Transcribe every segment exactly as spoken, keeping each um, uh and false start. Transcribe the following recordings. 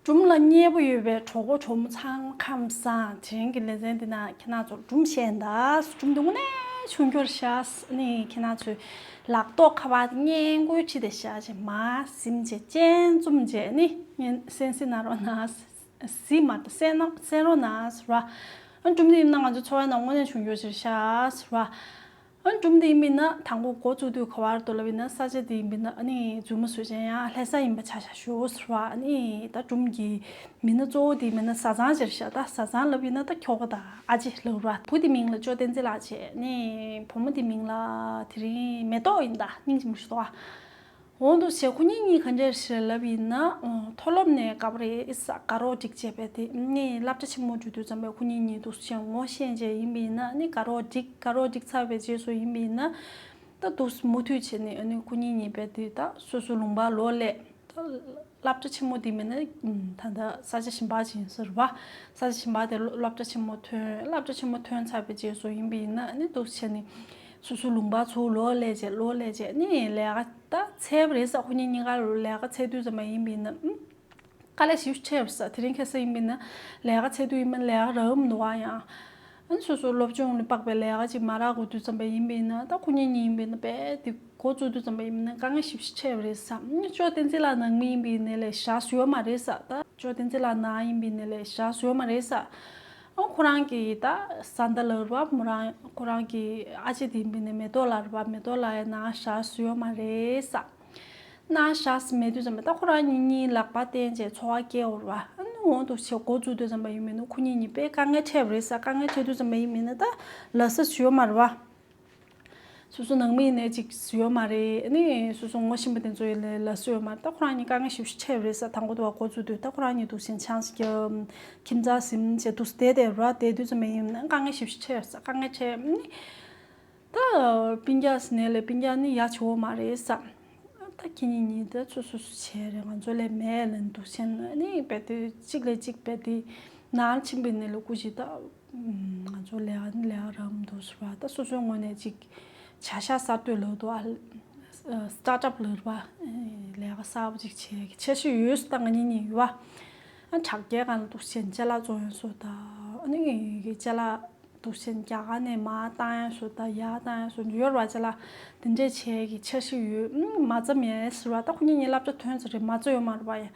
སྒྲུང་ལ་མཉེས་པོ་ཡོད་པའི་གྲོགས་པོ་གྲོགས་མོ་ཚང་མ་ཁམས་བཟང་། དེ་རིང་གི་ལེ་ཚན་འདི་ན་ཁྱེད་རང་ཚོར་སྒྲུང་བཤད་ཡིན་ད། སྒྲུང་འདི་དངོས་གནས་བྱུང་རྒྱུར་ཤག་ནི་ཁྱེད་རང་ཚོའི་ལག་ཐོག་ཁ་པར་སྔས་མགོའི་འཁྲིས་དེ་བཞག་བྱས་མར་གཟིམ་བྱས་སྤྱན་བཙུམ་བྱས་ནི་ངས་གསན་གཟིགས་གནང་རོགས་གནང་། གཟིགས་མ་གཏོགས་གསན་གནང་གསན་རོགས་གནང་ཟེར་བ། ཨ་སྒྲུང་འདི་ཡིན་ན་ང་ཚོའི་འཚོ་བའི་ནང་དངོས་གནས་བྱུང་རྒྱུ་ཞིག་རེད་ཤག་ཟེར་བ། ཨ་སྒྲུང་འདི་ཡིན་པ་ཡིན་ན་དང་པོ་འགོ་བཙུགས་དུས་ག་བར་དུ་ལབ་ཡིན་ན། ས་ཆ་འདི་ཡིན་པ་ཡིན་ན་ཨ་ནི་མཛུབ་མོ་བཟོས་ཅན་ཡང་ལྷ་ས་ཡིན་པ་ཆ་བཞག་ཞུ་ཟེར་བ། ཨ་ནི་ད་སྒྲུང་གི་མི་སྣ་གཙོ་བོ་འདི་ཡིན་པ་ཡིན་ན་བཟའ་ཚང་ཅིག་རེད་ཤག་ད་བཟའ་ཚང་ལབ་ཡིན་ན་ད་ཁྱོ་ག་དང་ཨ་ཅེ་ལབ་ར། བུ་འདི་མིང་ལ་ཅོ་བསྟན་འཛིན་ལགས་བྱས། ཨ་ནི་བུ་མོ་འདི་མིང་ལ་དེ་རིང་མེ་ཏོག་ཡིན་ད། སྙིང་རྗེ་མོ་ཞིག་འདུག་ཨ། འོ་འདུག་བྱས་ཁོ་གཉིས་གཉིས་ག་འདྲ་ཞིག་ལབ་ཡིན་ན། ཨ་མཐོ་སློབ་ནས་སྐབས་རེ་ཨི་ས་དགའ་རོགས་སྒྲིག་བྱས་པས་དེ་ནས་སློབ་གྲྭ་ཆེན་མོ་འགྲོ་དུས་ཙམ་པས་ཁོ་གཉིས་གཉིས་འདུག་བྱས་ངོ་ཤེས་བྱས་ཡིན་པ་ཡིན་ན། ཨ་ནི་དགའ་རོགས་སྒྲིག་དགའ་རོགས་སྒྲིག་ཚར་བའི་རྗེས་སུ་ཡིན་པ་ཡིན་ན། ད་འདུག་མུ་མཐུད་བྱས་ནས་ཨ་ནི་ཁོ་གཉིས་གཉིས་པས་དེ་ད་སོ་སོ་ལུང་པར་ལོག་སླེབས། ད་སློབ་གྲྭ་ཆེན་མོ་དེ་མིན་ན་ད་ལྟ་ས་ཆ་གཞན་པ་ཅིག་ཡིན་ཟེར་བ། ས་ཆ་གཞན་པ་དེ་སློབ་གྲྭ་ཆེན་མོ་ཐོན། སློབ་གྲྭ་ཆེན་མོ་ཐོན་ཚར་བའི་རྗེས་སུ་ཡིན་པ་ཡིན་ན་ཨ་ནི་འདུག་བྱས་ནས་སོ་སོ་ལུང་པ་ཚུར་ལོག་སླེབས་བྱས་ལོག་སླེབས་བྱས་ཨ་ནི་ལས་ཀ་ད་འཚོལ་བ་རེད་ས། ཁོ་གཉིས་གཉིས་ཀ་ལ་ལས་ཀ་འཚོལ་དུས་ཙམ་པ་ཡིན་པ་ཡིན་ན། ཨུམ། དཀའ་ལས་ཞེ་པོ་ཅིག་འཕྲད་པ་རེད་ས། དེ་རིང་ཁ་སང་ཡིན་པ་ཡིན་ན་ལས་ཀ་འཚོལ་དུས་ཡིན་པ་ཡིན་ན་ལས་ཀ་རག་གི་མི་འདུག་ཨ། ཡང་ཨ་ནི་སོ་སོ་སློབ་སྦྱོང་ལ་དཔག་པའི་ལས་ཀ་ཅིག་མ་རག་དགོས་དུས་ཙམ་པ་ཡིན་པ་ཡིན་ན། ད་ཁོ་གཉིས་གཉིས་ཡིན་པ་ཡིན་ན་རྦད་དེ་འགོ་བཙུགས་དུས་ཙམ་པ་ཡིན་པ་ཡིན་ན་དཀའ་ངལ་ཞེ་པོ་ཅིག་འཕྲད་པ་རེད་ས། ཨ་ནི་ཅོ་བསྟན་འཛིན་ལགས་ནང་མི་ཡིན་པ་ཡིན་ནའི་ལས་བཞག་སུ་ཡོད་མ་རེད་ས། ད་ཅོ་བསྟན་འཛིན་ལགས་ནང་ཡིན་པ་ཡིན་ནའི་ལས་བཞག་སུ་ཡོད་མ་རེད་ས། ཨ་ཁོ་རང་གི་ད་བཟའ་ཟླ་ལབ་རེད་པ། མོ་རང་ཁོ་རང་གི་ཨ་ཅེ་དེ་ཡིན་པ་ཡིན་ནའི་མེ་ཏོག་ལགས་རེད་པ། མེ་ཏོག་ལགས་ཡང་ནང་བཞག་སུ་ཡོད་མ་རེད་ས། ནང་བཞག་ས་མེད་དུས་ཙམ་པ་ད་ཁོ་རང་གཉིས་གཉིས་ལག་པ་བསྟན་བྱས་འཚོ་བ་སྐྱེལ་འོར་བ། ཨ་ནི་འོང་འདུག་བྱས་འགོ་བཙུགས་དུས་ཙམ་པ་ཡིན་མིན་ན་ཁོ་གཉིས་གཉིས་དཔེ་དཀའ་ངལ་འཕྲད་པ་རེད་ས། དཀའ་ངལ་འཕྲད་དུས་ཙམ་པ་ཡིན་མིན་ན་ད་ལབ་ས་ཞུ་ཡོད་མ་རེད་བ། སོ་སོ་ནང་མི་ཡིན་ནའི་ཅིག་ཞུ་ཡོད་མ་རེད། ཨ་ནི་སོ་སོ་ངོ་ཤེས་པ་དེ་ཚོ་ཡིན་ནའི་ལབ་ས་ཡོད་མ་རེད། ད་ཁོ་རང་གཉིས་དཀའ་ངལ་ཞེ་པོ་ཅིག་འཕྲད་པ་རེད་ས། དང་པོ་དུ་བ་འགོ་བཙུགས་དུས་ད་ཁོ་རང་གཉིས་འདུག་བྱས་ཆང་ཞིག་རྒྱབ། ཁྱིམ་ཚང་ཟིན་བྱས་འདུག་བསྡད་དེ་ར། བསྡད་དུས་ཙམ་པ་ཡིན་མིན་ན་དཀའ་ངལ་ཞེ་པོ་ཅིག་འཕྲད་ས། དཀའ་ངལ་འཕྲད་ཨ་ནི། ད་སྤུན་ཀྱག་ཟེར་ནའི་ལས་སྤུན་ཀྱག་ནི་ཡ་བྱེད་འོ་མ་རེད་བསམ། ད་ཁྱེད་གཉིས་གཉིས་ད་སོ་སོ་སོ་བྱས་རེད། ང་ཚོ་ལས་མེད་ལབ་འདུག་བྱས་ནས་ནི་རྦད་དེ་གཅིག་ལས་གཅིག་རྦད་དེ་ནང་ཕྱིན་པའི་ནི་ལོ་སྐུ་ཞིག་ད་ང་ཚོ་ལས་ཀ་ནི་ལས་ཀ་རག་མི་འདུག་ཟེར་བ། ད་སོ་སོའི་ངོས་ནས་ཅིག་བྱ་གཞག་གསར་གཏོད་ལབ་འདུག་ཨ། སི་ཊར་ཊབ་ལབ་རེད་པ། ལས་ཀ་གསར་པ་ཅིག་བྱེད་ཀྱི་འཆར་གཞི་ཡོད་ས། ད་ང་གཉིས་གཉིས་ཡོད་པ། ཨ་དྲ་རྒྱའི་སྒང་ལ་འདུག་བྱས་ཅ་ལག་བཙོང་ཡ་བཟོ་ད། ཨ་ནི་ཅ་ལག་འདུག་བྱས་རྒྱ་གར་ནས་མར་བཏང་ཡ་བཟོ་ད། ཡར་བཏང་ཡ་བཟོ་ཡོད་རེད་པ། ཅ་ལག་དེ་འདྲས་བྱེད་ཀྱི་འཆར་གཞི་ཡོད། ཨ་མ་རྩ་མེད་ཟེར་བ། ད་ཁོ་གཉིས་གཉིས་སློབ་གྲྭ་ཐོན་ཚར་རེད། མ་རྩ་ཡོད་མ་རེད་པ། ཡ་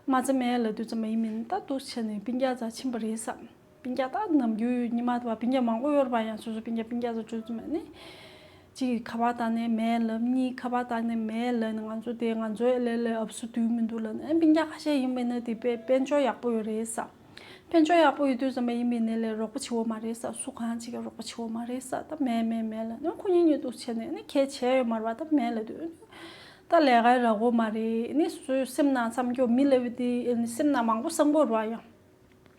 མ་རྩ་མེད་ལབ་དུས་ཙམ་པ་ཡིན་མིན་ད་འདུག་བྱས་ནས་སྤུན་ཀྱག་རྩར་ཕྱིན་པ་རེད་བསམ། སྤུན་ཀྱག་ད་ནམ་རྒྱུན་ཉི་མ་དུ་བ་སྤུན་ཀྱག་མང་པོ་ཡོད་རེད་པ། ཡང་སོ་སོ་སྤུན་ཀྱག་སྤུན་ཀྱག་ཚོ་བཅུ་ཙམ་ནི། གཅིག་གིས་ཁ་པར་བཏང་ནས་མེད་ལབ། གཉིས་ཁ་པར་བཏང་ནས་མེད་ལབ་ནས། ང་ཚོ་དེ་ང་ཚོའི་ཨེ་ལས་ལས་ཨབ་སུ་དུས་མི་འདུག་ལབ་ནས། ཨ་སྤུན་ཀྱག་ཁ་ཤས་ཡིན་པས་ན་དེ་དཔེ་དཔལ་འབྱོར་ཡག་པོ་ཡོད་རེད་ས། དཔལ་འབྱོར་ཡག་པོ་ཡོད་དུས་ཙམ་པ་ཡིན་པས་ན་ལས་རོགས་པ་བྱེད་འོ་མ་རེད་ས། སུ་གང་གཅིག་གིས་རོགས་པ་བྱེད་འོ་མ་རེད་ས། ད་མེད་མེད་མེད་ལབ་ནས་ཁོ་གཉིས་གཉིས་འདུག་བྱས་ནས་ནི་གལ་བྱས་ཡོད་མ་རེད་པ། ད་མེད་ལབ་དུས་ད་ལས་ཀ་རག་གི་མ་རེད། ནི་སོ་སོའི་སེམས་ནང་བསམ་རྒྱུ། མི་ལབ་དེ་སེམས་ནང་མང་པོ་བསམ་གྱི་ཡོད་རེད་པ། ཡང་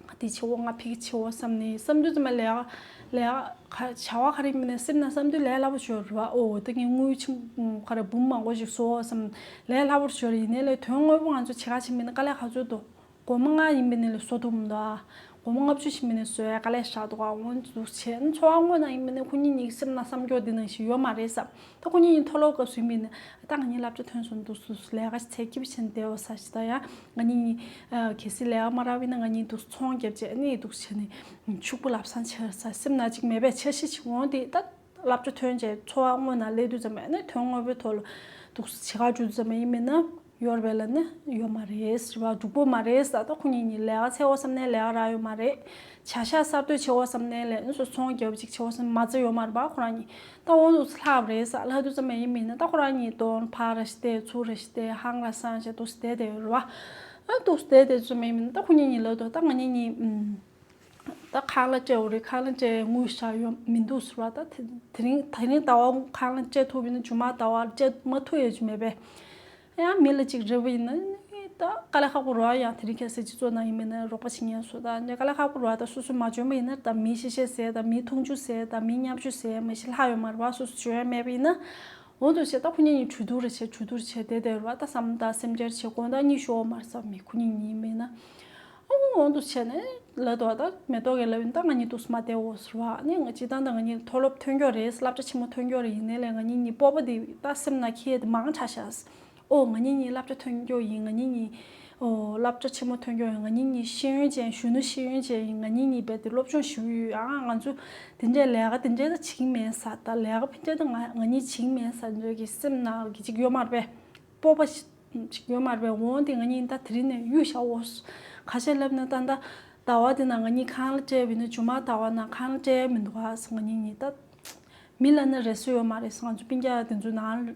ང་དེ་བྱེད་འོ་ང་ཕ་གི་བྱེད་འོ་བསམ་ནས་བསམ་དུས་ཙམ་པ་ལས་ཀ་ལས་ཀ་བྱ་བ་ག་རེ་མིན་ནས་སེམས་ནང་བསམ་དུས་ལས་སླ་པོ་ཞིག་ཡོད་རེད་པ། ཨོ་ད་ངས་དངུལ་ཆེན་ག་རེ་འབུམ་མང་པོ་ཞིག་བཟོ་འོ་བསམ། ལས་སླ་པོ་ཞིག་ཡོད་རེད། ཡིན་ནའི་ལས་དོན་དངོས་པོ་ང་ཚོ་བྱེད་ག་ཕྱིན་པ་ཡིན་ན་དཀའ་ལས་ག་ཚོད་འདུག་སྒོར་མོ་ལྔ་ཡིན་པ་ཡིན་ནའི་ལས་བཟོ་ཐུབ་མི་འདུག་ཨ། སྒོར་མོ་ལྔ་བཅུ་ཞིག་ཡིན་པ་ཡིན་ནའི་བཟོ་ཡ་དཀའ་ལས་ཞེ་དྲག་འདུག་ཨ། འོ་འདུག་བྱས་ནས་འཚོ་བ་དངོས་ནང་ཡིན་པ་ཡིན་ནའི་ཁོ་གཉིས་གཉིས་སེམས་ནང་བསམ་རྒྱུ་འདི་ནང་བཞིན་ཡོད་མ་རེད་བསམ། ད་ཁོ་གཉིས་གཉིས་མཐོ་སློབ་སྐབས་སུ་ཡིན་པ་ཡིན་ན། ད་ང་གཉིས་སློབ་གྲྭ་ཐོན་སོང་འདུག་སུ་ལས་ཀ་ཞིག་འཚོལ་གྱི་བྱས་ནས་བསྡད་འོ་ས་ཞིག་ད་ཡང་ང་གཉིས་གཉིས་གལ་སྲིད་ལས་ཀ་མ་རག་པ་ཡིན་ན་ང་གཉིས་འདུག་ཚོང་བརྒྱབ་བྱས་ནས་འདུག་བྱས་ནས་ཕྱུག་པོ་ལམ་སང་ཆགས་ས། སེམས་ནང་གཅིག་མེད་པའི་འཆར་གཞི་ཞིག་འོང་དེ། ད་སློབ་གྲྭ་ཐོན་བྱས་འཚོ་བ་དངོས་ནང་སླེབས་དུས་ཙམ་པ་ནས་དོན་དངོས་པོའི་ཐོག་ལ་འདུག་བྱེད་ག་འགྲོ་དུས་ཙམ་པ་ཡིན་པ་ཡིན་ན། ཡོད་རེད་པས་ལབ་ན་ཡོད་མ་རེད་ཟེར་བ། འགྲུབ་པོ་མ་རེད་ཟེར། ད་ཁོ་གཉིས་གཉིས་ལས་ཀ་འཚོལ་འོ་བསམ་ནའི་ལས་ཀ་རག་ཡོད་མ་རེད། བྱ་གཞག་གསར་གཏོད་བྱེད་འོ་བསམ་ནའི་ལས་ནི་སོ་ཚོང་རྒྱབ་ཅིག་བྱེད་འོ་བསམ་མ་རྩ་ཡོད་མ་རེད་པ། ཁོ་རང་གཉིས་ད་འོ་འདུག་ལྷག་པ་རེད་ཟེར་ལབ་དུས་ཙམ་པ་ཡིན་མིན་ན། ད་ཁོ་རང་གཉིས་དོན་ཕར་ར་ཞིག་བལྟས་ཚུར་ར་ཞིག་བལྟས་ཧང་ར་སང་ཞིག་འདུག་བསྡད་དེ་ཡོད་རེད་པ། ཨ་འདུག་བསྡད་དེ་ཙམ་པ་ཡིན་མིན་ན། ད་ཁོ་གཉིས་གཉིས་ལབ་དུས་ད་ང་གཉིས་གཉིས་ཨུམ། ད་ཁང་གླ་སྤྲད་འོ་རེད། ཁང་གླ་སྤྲད་དངུལ་བཞག་ཡོད་མི་འདུག་ཟེར་བ། ད་དེ་དེ་རིང་དེ་རིང་ཟླ་བ་ཁང་གླ་སྤྲད་ཐུབ་པ་ཡིན་ན་མཇུག་མ་ཟླ་བ་སྤྲད་མ་ཐུབ་ཡོད་ཅིག་མེད་པས། ཡང་མི་ལ་ཅིག་རེ་བ་ཡིན་ན་ད་དཀའ་ལས་ཁག་པོ་རེད་པ། ཡང་དེ་རིང་ཁ་སང་སྤྱི་ཚོགས་ནང་ཡིན་མིན་ན་རོགས་པ་བྱེད་མཁན་ཚོ་ད་དཀའ་ལས་ཁག་པོ་རེད་པ། ད་སོ་སོ་མ་འཇོན་པ་ཡིན་ན་ད་མིའི་གཤེ་གཤེ་ཟེར། ད་མིའི་འཐུང་ཆུ་ཟེར། ད་མིའི་མཉམ་ཞུགས་ཟེར། མི་ཞིག་ལྷག་ཡོད་མ་རེད་པ། སོ་སོ་འཇོན་ཡ་མེད་པ་ཡིན་ན། འོ་འདུག་བྱས་ད་ཁོ་གཉིས་གཉིས་གྲོས་བསྡུར་བྱས་གྲོས་བསྡུར་བྱས་བསྡད་བསྡད་རེད་པ། ད་བསམ་ད་སེམས་ཁྲལ་བྱས་དགོང་དག་གཉིད་ཤོར་མ་རེད་བསམ། མི་ཁོ་གཉིས་གཉིས་མིན་ན། ཨོ་འོ་འདུག་བྱས་ནས་ལབ་འདུག་ད་མེ་ཏོག་གིས་ལབ་ཡིན། ད་ང་གཉིས་འདུག་མ་བསྡད་འོ་ཟེར་བ། ཨ་ནི་ང་སྤྱིར་བཏང་ད་ང་གཉིས་མཐོ་སློབ་ཐོན་རྒྱུ་རེད། སློབ་གྲྭ་ཆེན་མོ་ཐོན་རྒྱུ་རེད། ཡིན་ནའི་ལས་ང་གཉིས་གཉིས་སྤོབས་པ་འདི་ད་སེམས་ནང་འཁྱེར་ཡ་དེ་མང་དྲགས་ཤག་ཨོ་ང་གཉིས་གཉིས་སློབ་གྲྭ་ཐོན་རྒྱུ་ཡིན། ང་གཉིས་གཉིས་ ཨོ། སློབ་གྲྭ་ཆེན་མོ་ཐོན་རྒྱུ་ཡིན། ང་གཉིས་གཉིས་ཤེས་ཡོན་ཅན། གཞོན་ནུ་ཤེས་ཡོན་ཅན་ཡིན། ང་གཉིས་གཉིས་རྦད་དེ་སློབ་སྦྱོང་ཞུ་ཡོད། ཨ། ང་ཚོ་དེ་འདྲའི་ལས་ཀ་དེ་འདྲའི་ད་བྱེད་ཀྱི་མེད་ས། ད་ལས་ཀ་ཕན་ཆད་ད་ང་ང་གཉིས་བྱེད་ཀྱི་མེད་ས་འདྲ་གི་སེམས་ནང་གི་ཅིག་ཡོད་མ་རེད་པས། སྤོབས་པ་ཞིག་ཅིག་ཡོད་མ་རེད་པས། འོང་དེ་ང་གཉིས་ད་དེ་རིང་ནས་གཡུལ་བཞག་འོ། ཁ་ཤས་ལབ་ན་ད་ད་ཟླ་བ་དེ་ནང་ང་གཉིས་ཁང་གླ་སྤྲད་པ་ཡིན་ན་མཇུག་མ་ཟླ་བ་ནང་ཁང་གླ་སྤྲད་མི་འདུག་ཨ་ཟེར། ང་གཉིས་གཉིས་ད་མི་ལབ་ན་རེ་ས་ཡོད་མ་རེད་ཟེར། ང་ཚོ་སྤུན་ཀྱག་དེ་ཚོ་ནང་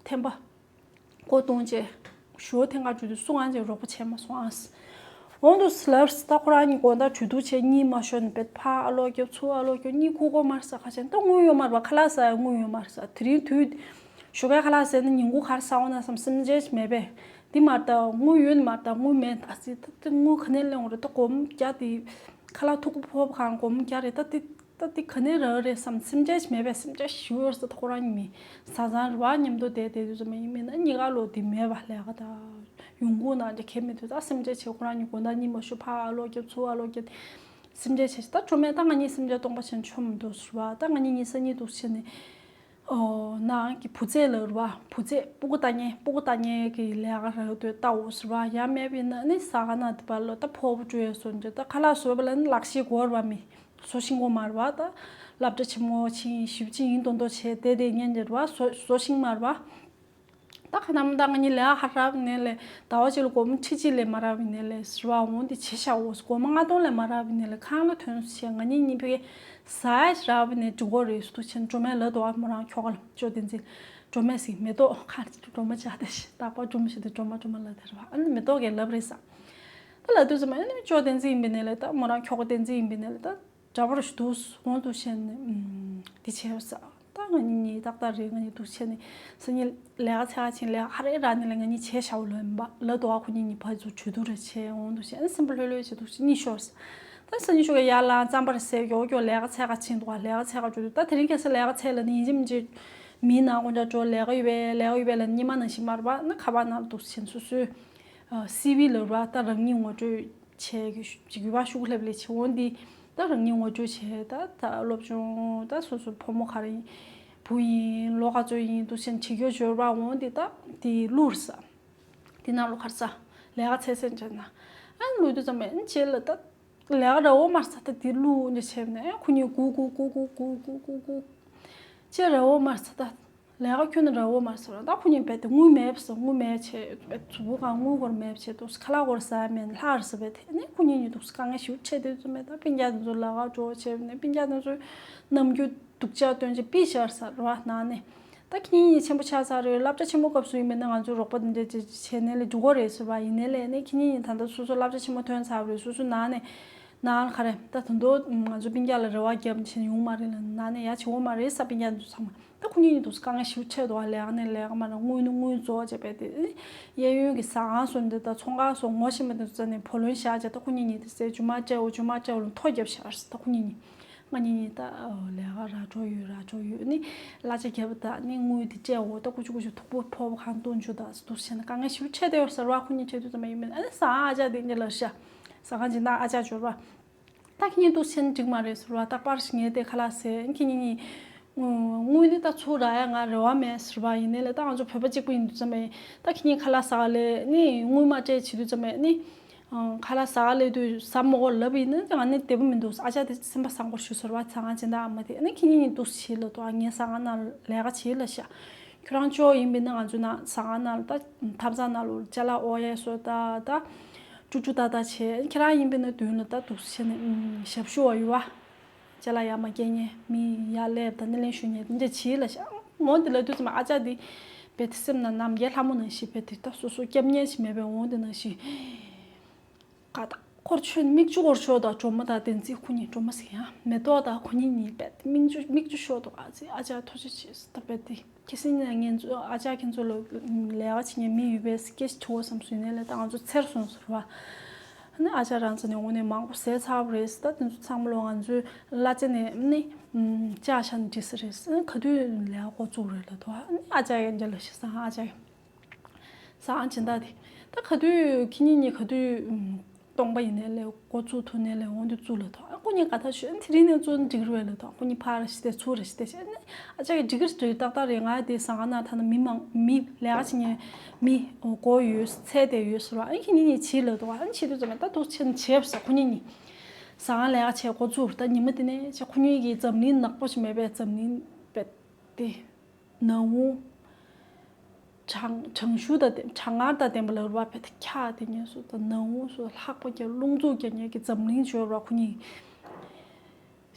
འཐེན་པ། སྒོ་བརྡུང་བྱས། ཞོ་ཐེངས་འགའ་བྱུང་དུས་སུ་ང་ཅིག་རོགས་པ་བྱས་མ་སོང་ཨ། འོང་དུས་ལབ་ས། ད་ཁོ་རང་གཉིས་དགོང་དག་གྲོས་བསྡུར་བྱས། གཉིད་མ་ཤོར་ནས་བེད་ཕར་ཨ་ལོག་རྒྱབ་ཚུར་ཨ་ལོག་རྒྱབ། གཉིད་ཁུག་གོ་མ་རེད་ས། ཁ་ཆེན་ད་དངུལ་ཡོད་མ་རེད་པ། ཁ་ལག་ཟ་ཡ་དངུལ་ཡོད་མ་རེད་ས། དེ་རིང་དུས་ཞོགས་ཀའི་ཁ་ལག་ཟས་ན་ཉིན་གུང་ག་རེ་ཟ་འོང་ན་བསམ་སེམས་ཅན་ཞིག་མེད་པས། འདི་མ་རེད་ད། དངུལ་ཡོད་ནི་མ་རེད་ད། དངུལ་མེད་ད་ཟེར། ད་ད་དངུལ་ག་ནས་ལེན་འོང་རེད། ད་སྒོར་མོ་བརྒྱ་དེ་ཁ་ལག་ཐུག་པ་ཕོག་པ་གང་སྒོར་མོ་བརྒྱ་རེད་ད། དེ་ད་དེ་ག་ནས་རག་རེད་བསམ་སེམས་ཅན་ཞིག་མེད་པས། སེམས་ཅན་ཞིག་ཡོད་ས། ད་ཁོ་རང་གཉིས་མི་བཟའ་ཚང་རེད་པ། མཉམ་དུ་བསྡད་བསྡད་དུས་ཙམ་པ་ཡིན་མིན་ན་གཉིས་ཀ་ལོ་དེ་མེད་པ། ལས་ཀ་ད་ཡོང་སྒོ་ནང་འདྲ་ཁྱེར་མི་འདུག་ད་སེམས་ཅན་བྱས་ཁོ་རང་གཉིས་དགོང་དག་གཉིད་མ་ཤོར་ཕར་ཨ་ལོག་རྒྱབ་ཚུར་ཨ་ལོག་རྒྱབ། སེམས་ཅན་བྱས་ད་སྒྲོལ་མས་ད་ང་གཉིས་སེམས་ཅན་སྟོང་པ་བྱས་ཆོག་མི་འདུག་ཟེར་བ། ད་ང་གཉིས་གཉིས་སང་ཉིན་འདུག་བྱས་ནས། ཨོ། ནང་གི་བུ་ཚ་ལ་རེད་པ། བུ་ཚ་སྤུ་གུ་ལྟ་མཁན། སྤུ་གུ་ལྟ་མཁན་གྱི་ལས་ཀ་རག་དུས་ལྟ་འོ་ཟེར་བ། ཡང་མེད་པ་ཡིན་ན་ནི་ཟ་ཁང་ནང་དེ་པར་ལ་ད་ཕོར་པ་བཀྲུ་ཡས་བཟོ་འདྲ། ད་ཁ་ལག་བཟོས་པ་ལ་ནི་ལག་ཤེས་དགོས་རེད་པ། མི་བཟོ་ཤེས་དགོས་མ་རེད་པ། ད་སློབ་གྲྭ་ཆེན་མོ་ཕྱིན་ཞིབ་ཕྱིན་ཡིན་མདོག་མདོག་བྱས་བསྡད་བསྡད་མཁན་འདྲ་རེད་པ། བཟོ་བཟོ་ཤེས་མ་རེད་པ། ད་ཁ་ནམ་ད་ང་གཉིས་ལས་ཀ་ཧ་རབ་ནས་ལས་ཟླ་བ་གཅིག་ལ་སྒོར་མོ་ཁྲི་གཅིག་ལས་མ་རག་པ་ཡིན་ནའི་ལས་ཟེར་བ། འོང་དེ་བྱས་ཤག་འོ། སྒོར་མོ་ལྔ་སྟོང་ལས་མ་རག་པ་ཡིན་ནའི་ལས་ཁང་གླ་ཐོན་བྱས། ང་གཉིས་གཉིས་ཕ་གི་ཟ་ཡ་ཞིག་རག་པ་ཡིན་ནའི་འགྲིག་གོ་རེད་ཟེར་འདུག་བྱས་ནས་སྒྲོལ་མས་ལབ་འདུག་ཨ། མོ་རང་ཁྱོ་ག་ལ་ཅོ་བསྟན་འཛིན། སྒྲོལ་མས་ཟིག་མེ་ཏོག་ཁ་སྒྲོལ་མ་བྱ་དེ་ཞིག་རྟག་པར་སྒྲོལ་མ་ཞིག་དེ་སྒྲོལ་མ་སྒྲོལ་མ་ལབ་དེ་རེད་པ། ཨ་ནི་མེ་ཏོག་གིས་ལབ་རེད་ས། ད་ལབ་དུས་ཙམ་ཨ་ནི་ཅོ་བསྟན་འཛིན་ཡིན་པ་ཡིན་ནའི་ལས། ད་མོ་རང་ཁྱོ་ག་བསྟན་འཛིན་ཡིན་པ་ཡིན་ནའི་ལས། ད་འདྲ་པོ་རེ་ཞིག་འདུག་འོང་འདུག་བྱས་ནས། ཨུམ། འདི་བྱས་ས། ད་ང་གཉིས་ཏག་ཏག་རེད། ང་གཉིས་འདུག་བྱས་ནས་སང་ཉིན་ལས་ཀ་འཚོལ་ག་ཕྱིན། ལས་ཀ་ཧ་རེ་རག་ནས་ལས་ང་གཉིས་བྱས་ཤག་འོ་ལབ་པ་ལབ་འདུག་ཨ། ཁོ་གཉིས་གཉིས་ཕར་ཚུར་གྲོས་བསྡུར་རེ་བྱས། འོང་འདུག་བྱས་ནས་སེམས་པ་ལྷོད་ལྷོད་བྱས་འདུག་བྱས་གཉིད་ཤོར་ས། ད་སང་ཉིན་ཞོགས་ཀས་ཡར་ལངས། རྩམ་པ་རེ་བཟས། མགྱོགས་མགྱོགས་ལས་ཀ་འཚོལ་ག་ཕྱིན་འདུག་ཨ། ལས་ཀ་འཚོལ་ག་འགྲོ་དུས་ད་དེ་རིང་ཁ་སང་ལས་ཀ་འཚོལ་ལབ་ནས་ཡིན་གཅིག་མིན་གཅིག་མིའི་ནང་ཁོ་འདྲ་འགྲོ། ལས་ཀ་ཡོད་པས་ལས་ཀ་ཡོད་པས་ལབ་ནས་ཉི་མ་ནང་བཞིན་མ་རེད་པ། ན་ཁ་པར་ནང་ལ་འདུག་བྱས་ནས་སོ་སོའི་ཨ་སི་ཝི་ལབ་ར། ད་རང་ཉིད་ངོ་སྤྲོད་བྱས་ཀྱི་ཞུ་ཅིག་ཡུལ་བ་ཤུགས་སླེབས་ལས་བྱེད་འོང་འདི། ད་རང་ཉིད་ངོ་སྤྲོད་བྱས། ད་ད་སློབ་སྦྱོང་ད་སོ་སོ་ཕོ་མོ་ག་རེ་ཡིན། བུ་ཡིན་ལོ་ག་ཚོད་ཡིན་འདུག་བྱས་ནས་བྱེད་རྒྱུ་འབྱོར་བ་འོང་འདི། ད་དེ་བླུགས་ས། དེ་ནང་ལོ་ག་རེ་ས། ལས་ཀ་འཚོལ་སེམས་བྱས་ན། ཨ་བླུགས་དུས་ཙམ་པས་ཨ་རྗེས་ལ་ད་ལས་ཀ་རག་འོ་མ་རེད་ས། ད་དེ་བླུགས་འདི་བྱས་ནས་ཨ་ཁོ་གཉིས་སྒུག་སྒུག་སྒུག་སྒུག་སྒུག་སྒུག་སྒུག་སྒུག་སྒུག་ཅེས་རག་འོ་མ་རེད་ས། ད་ལས་ཀ་ཁྱོན་ནས་རག་འོ་མ་རེད་ཟེར་བ། ད་ཁོ་གཉིས་རྦད་དེ་དངུལ་མེད་པ་ཟེར། དངུལ་མེད་བྱས་པས་གཟུགས་པོ་གང་དངུལ་སྒོར་མེད་བྱས་འདུག་ཁ་ལག་སྒོར་ཟ་ཡ་མེད་ལྷག་རེད་ཟེར་བས། དེ་ནས་ཁོ་གཉིས་གཉིས་འདུག་དཀའ་ངལ་ཞེ་པོ་འཕྲད་དུས་ཙམ་པས། ད་སྤུན་ཀྱག་དེ་ཚོ་ལས་ཀ་འགྲོ་བྱས་ནས་སྤུན་ཀྱག་དེ་ཚོས་རྣམ་འགྱུར་སྡུག་ཅག་སྟོན་བྱས་པི་ཤར་ས་རེད་པ་ནང་ནས། ད་ཁྱེད་གཉིས་ཆེན་པོ་ཆགས་ཚར་རེད། སློབ་གྲྭ་ཆེན་མོ་སྐབས་སུ་ཡིན་པས་ན་ང་ཚོ་རོགས་པ་འདི་འདྲ་བྱས་ནས་ལས་འགྲོ་གི་རེད་ཟེར་བ་ཡིན་ནའི་ལས་ནས་ཁྱེད་གཉིས་ད་ལྟ་སོ་སོ་སློབ་གྲྭ་ཆེན་མོ་ཐོན་ཚར་བ་རེད། སོ་སོ་ནང་ནས་ནང་ལ་ག་རེ་ད་དོན་དུ་ང་ཚོ་སྤུན་ཀྱག་ལ་རེ་བ་བརྒྱབ་བྱས་ཡོང་མ་རེད་ལ། ནང་ནས་ཡ་བྱེད་འོ་མ་རེད་ས། སྤུན་ཀྱག་འདུག་ཚང་མ་ད་ཁོ་གཉིས་གཉིས་འདུག་དཀའ་ངལ་ཞེ་པོ་འཕྲད་འདུག་ཨ། ལས་ཀ་ནས་ལས་ཀ་མ་ར་དངུལ་ནི་དངུལ་རྫོགས་བྱས་པས་དེ་གཡས་གཡོན་གྱི་ཟ་ཁང་སོ་འདི་དང་ཚོང་ཁང་སོ་ངོ་ཤེས་པ་འདི་ཚོ་ནས་བུ་ལོན་བཞག་བྱས། ད་ཁོ་གཉིས་གཉིས་དེ་ཟས་རྒྱུ་མ་སྤྲད་འོ་རྒྱུ་མ་སྤྲད་འོ་ལ་མཐོ་རྒྱབ་བཞག་ས། ད་ཁོ་གཉིས་གཉིས། ང་གཉིས་གཉིས་ད་ལས་ཀ་ར་འགྲོ་ཡོད་ར་འགྲོ་ཡོད་ནི་གླ་ཆ་བརྒྱབ་པ་དང་ནི་དངུལ་དེ་སྤྲད་འོ། ད་ཀུ་ཅུ་ཀུ་ཅུ་ཐུག་པོ་ཕོར་པ་གང་བཏུང་ཆུ་དང་འདུག་བྱས་ན་དཀའ་ངལ་ཞེ་པོ་འཕྲད་བསྡད་ཡོད་ས་རེད་པ། ཁོ་གཉིས་འཕྲད་དུས་ཙམ་པ་ཡིན་མིན་ཨ་ནི་ཟ་ཁང་ཨ་ཅག་དེ་གཉིས་ལ་ཤ་ཟ་ཁང་སྦྱིན་བདག་ཨ་ཅག་འབྱོར་བ། ད་ཁྱེད་གཉིས་འདུག་བྱས་ན་འགྲིག་མ་རེད་ཟེར་བ། ད་པར་ཞིག་ངས་དེ་ཁ་ལག་ཟས་ཁྱེད་གཉིས་གཉིས། དངུལ་ནི་ད་ཚུར་རག་ཡ་ང་རེ་བ་མེད་ཟེར་བ་ཡིན་ནའི་ལས། ད་ང་ཚོ་བོད་པ་གཅིག་པུ་ཡིན་དུས་ཙམ་པས་ད་ཁྱེད་གཉིས་ཁ་ལག་ཟ་ག་ལས་ནི་དངུལ་མ་སྤྲད་བྱེད་དུས་ཙམ་པས་ནི། ཁ་ལག་ཟ་ག་ལས་དུས་ཟ་མི་དགོས་ལབ་ཡིན་ན་ང་ནི་བདེ་པོ་མི་འདུག་ཨ་ཅག་དེ་སེམས་པ་བཟང་པོ་ཞུ་ཟེར་བ། ཟ་ཁང་སྦྱིན་བདག་ཨ་མ་དེ་ནི་ཁྱེད་གཉིས་གཉིས་འདུག་བྱེད་ལ་དོ། ངའི་ཟ་ཁང་ནང་ལས་ཀ་བྱེད་ལ་ཤ། ཁྱོད་རང་ཅོག་ཡིན་པས་ན་ང་ཚོ་ནང་ཟ་ཁང་ནང་ལ་ད་ཐབ་ཚང་ནང་ལ་ཅ་ལག་ཨོ་ཡ་སོ་ད་ད་ཅུ་ཅུ་ད་ད་བྱས། ཁྱེད་རང་ཡིན་པས་ན་མདུན་ལ་ད་འདུག་བྱས་ནས་ཞབས་ཞུ་བ་ཡོད་བ། ཅ་ལག་ཡར་མར་སྐྱེལ་མཁན་མི་ཡར་སླེབས་དང་སྣེ་ལེན་ཞུ་མཁན་དེ་འདྲ་བྱེད་ལ་ཤ། ངོ་འདི་ལ་དུས་ཙམ་ཨ་ཅག་འདི་རྦད་དེ་སེམས་ནང་ནམ་མཁའི་ལྷ་མོ་ནང་བཞིན་རྦད་དེ་ད་སོ་སོ་སྐྱབས་གནས་ཞིག་མེད་པའི་འོང་དེ་ནང་བཞིན། ཀ་ད་འཁོར་ཆོས་མིག་ཆུ་འཁོར་ཆོག་དང་སྒྲོལ་མ་དང་བསྟན་འཛིན་ཁོ་གཉིས། སྒྲོལ་མ་ཟེར་ཡང་མེ་ཏོག་དང་ཁོ་གཉིས་གཉིས་རྦད་དེ་མིག་ཆུ་མིག་ཆུ་ཤོར་འདུག་ཨ་ཙི་ཨ་ཅག་ཐུགས་རྗེ་ཆེ་ཟེར་ད་རྦད་དེ། ཁྱེད་སེམས་ནང་ངན་ཚོ་ཨ་ཅག་ཁྱེད་ཚོ་ལ་ལས་ཀ་བྱེད་མཁན་མི་ཡོད་པས་སྐད་ཆ་དྲི་བ་བསམ་སོང་ནས་ལས་ད་ང་ཚོ་ཚེར་སོང་ཟེར་བ། ཨ་ནི་ཨ་ཅག་རང་ཚོ་ནས་འོང་ནས་མང་པོ་ཟས་ཚར་བ་རེད་ཟེར། ད་དེ་ཚོ་ཚང་མ་ལོ་ང་ཚོའི་གླ་ཆ་ནས་ནི་ལྕགས་ཤ་ནས་འགྲིག་ས་རེད་ཟེར། ཨ་ནི་ག་དུས་ལས་ཀ་འགོ་བཙུགས་རེད་ལ་དོ། ཨ་ནི་ཨ་ཅག་ཡང་འཇལ་ལ་ཤི་སང་ཨ་ཅག་ཡང་ཟ་ཨང་སྦྱིན་བདག་དེ་ད་ག་དུས་ཁྱེད་གཉིས་གཉིས་ག་དུས་ སྟོང་པ་ཡིན་ནའི་ལས་འགོ་བཙུགས་ཐུབ་ནའི་ལས་འོང་དུས་བཙུགས་ལ་ཐོག་ཨ་ཁོ་གཉིས་ག་ཐག་ཆོད་ཨ་དེ་རིང་ནས་བཙུགས་ན་འགྲིག་རུ་བས་ལ་ཐོག་ཁོ་གཉིས་ཕར་ར་ཤི་སྟེ་ཚུར་ར་ཤི་སྟེ་ཤི་ཨ་ནི་ཨ་ཅག་གི་འགྲིག་གི་རེད་ཏག་ཏག་རེད། ང་དེ་ཟ་ཁང་ནང་ཐ་ན་མི་མང་མི་ལས་ཀ་བྱེད་མཁན་མི་མགོ་ཡོད་ཚད་དེ་ཡོད་ཟེར་བ་ཨ་ཁྱེད་གཉིས་གཉིས་བྱིས་ལ་འདུག་ཨ་ནི་བྱེད་དུས་ཙམ་པ་ད་འདུག་ཆེན་བྱས་པ་ཟེར་ཁོ་གཉིས་གཉིས་ཟ་ཁང་ལས་ཀ་བྱས་འགོ་བཙུགས་ད་ཉི་མ་དེ་ནས་ཅེ་ཁོ་གཉིས་ཀྱིས་འཛམ་གླིང་ནག་པོ་ཞིག་མེད་པའི་འཛམ་གླིང་པས་དེ། ནང་དབུགས། གྲང་གྲང་ཤུགས་དང་ལྡན་གྲང་ངར་དང་ལྡན་པ་ལ་རུ་བ་བས་ཏེ་འཁྱག་དེ་ཉལ་སོ་དང་ནང་དབུགས་སོ་ལྷག་པ་རྒྱག་རླུང་འཚུབ་རྒྱག་ཉལ་གྱི་འཛམ་གླིང་འབྱོར་བ་ཁོ་གཉིས།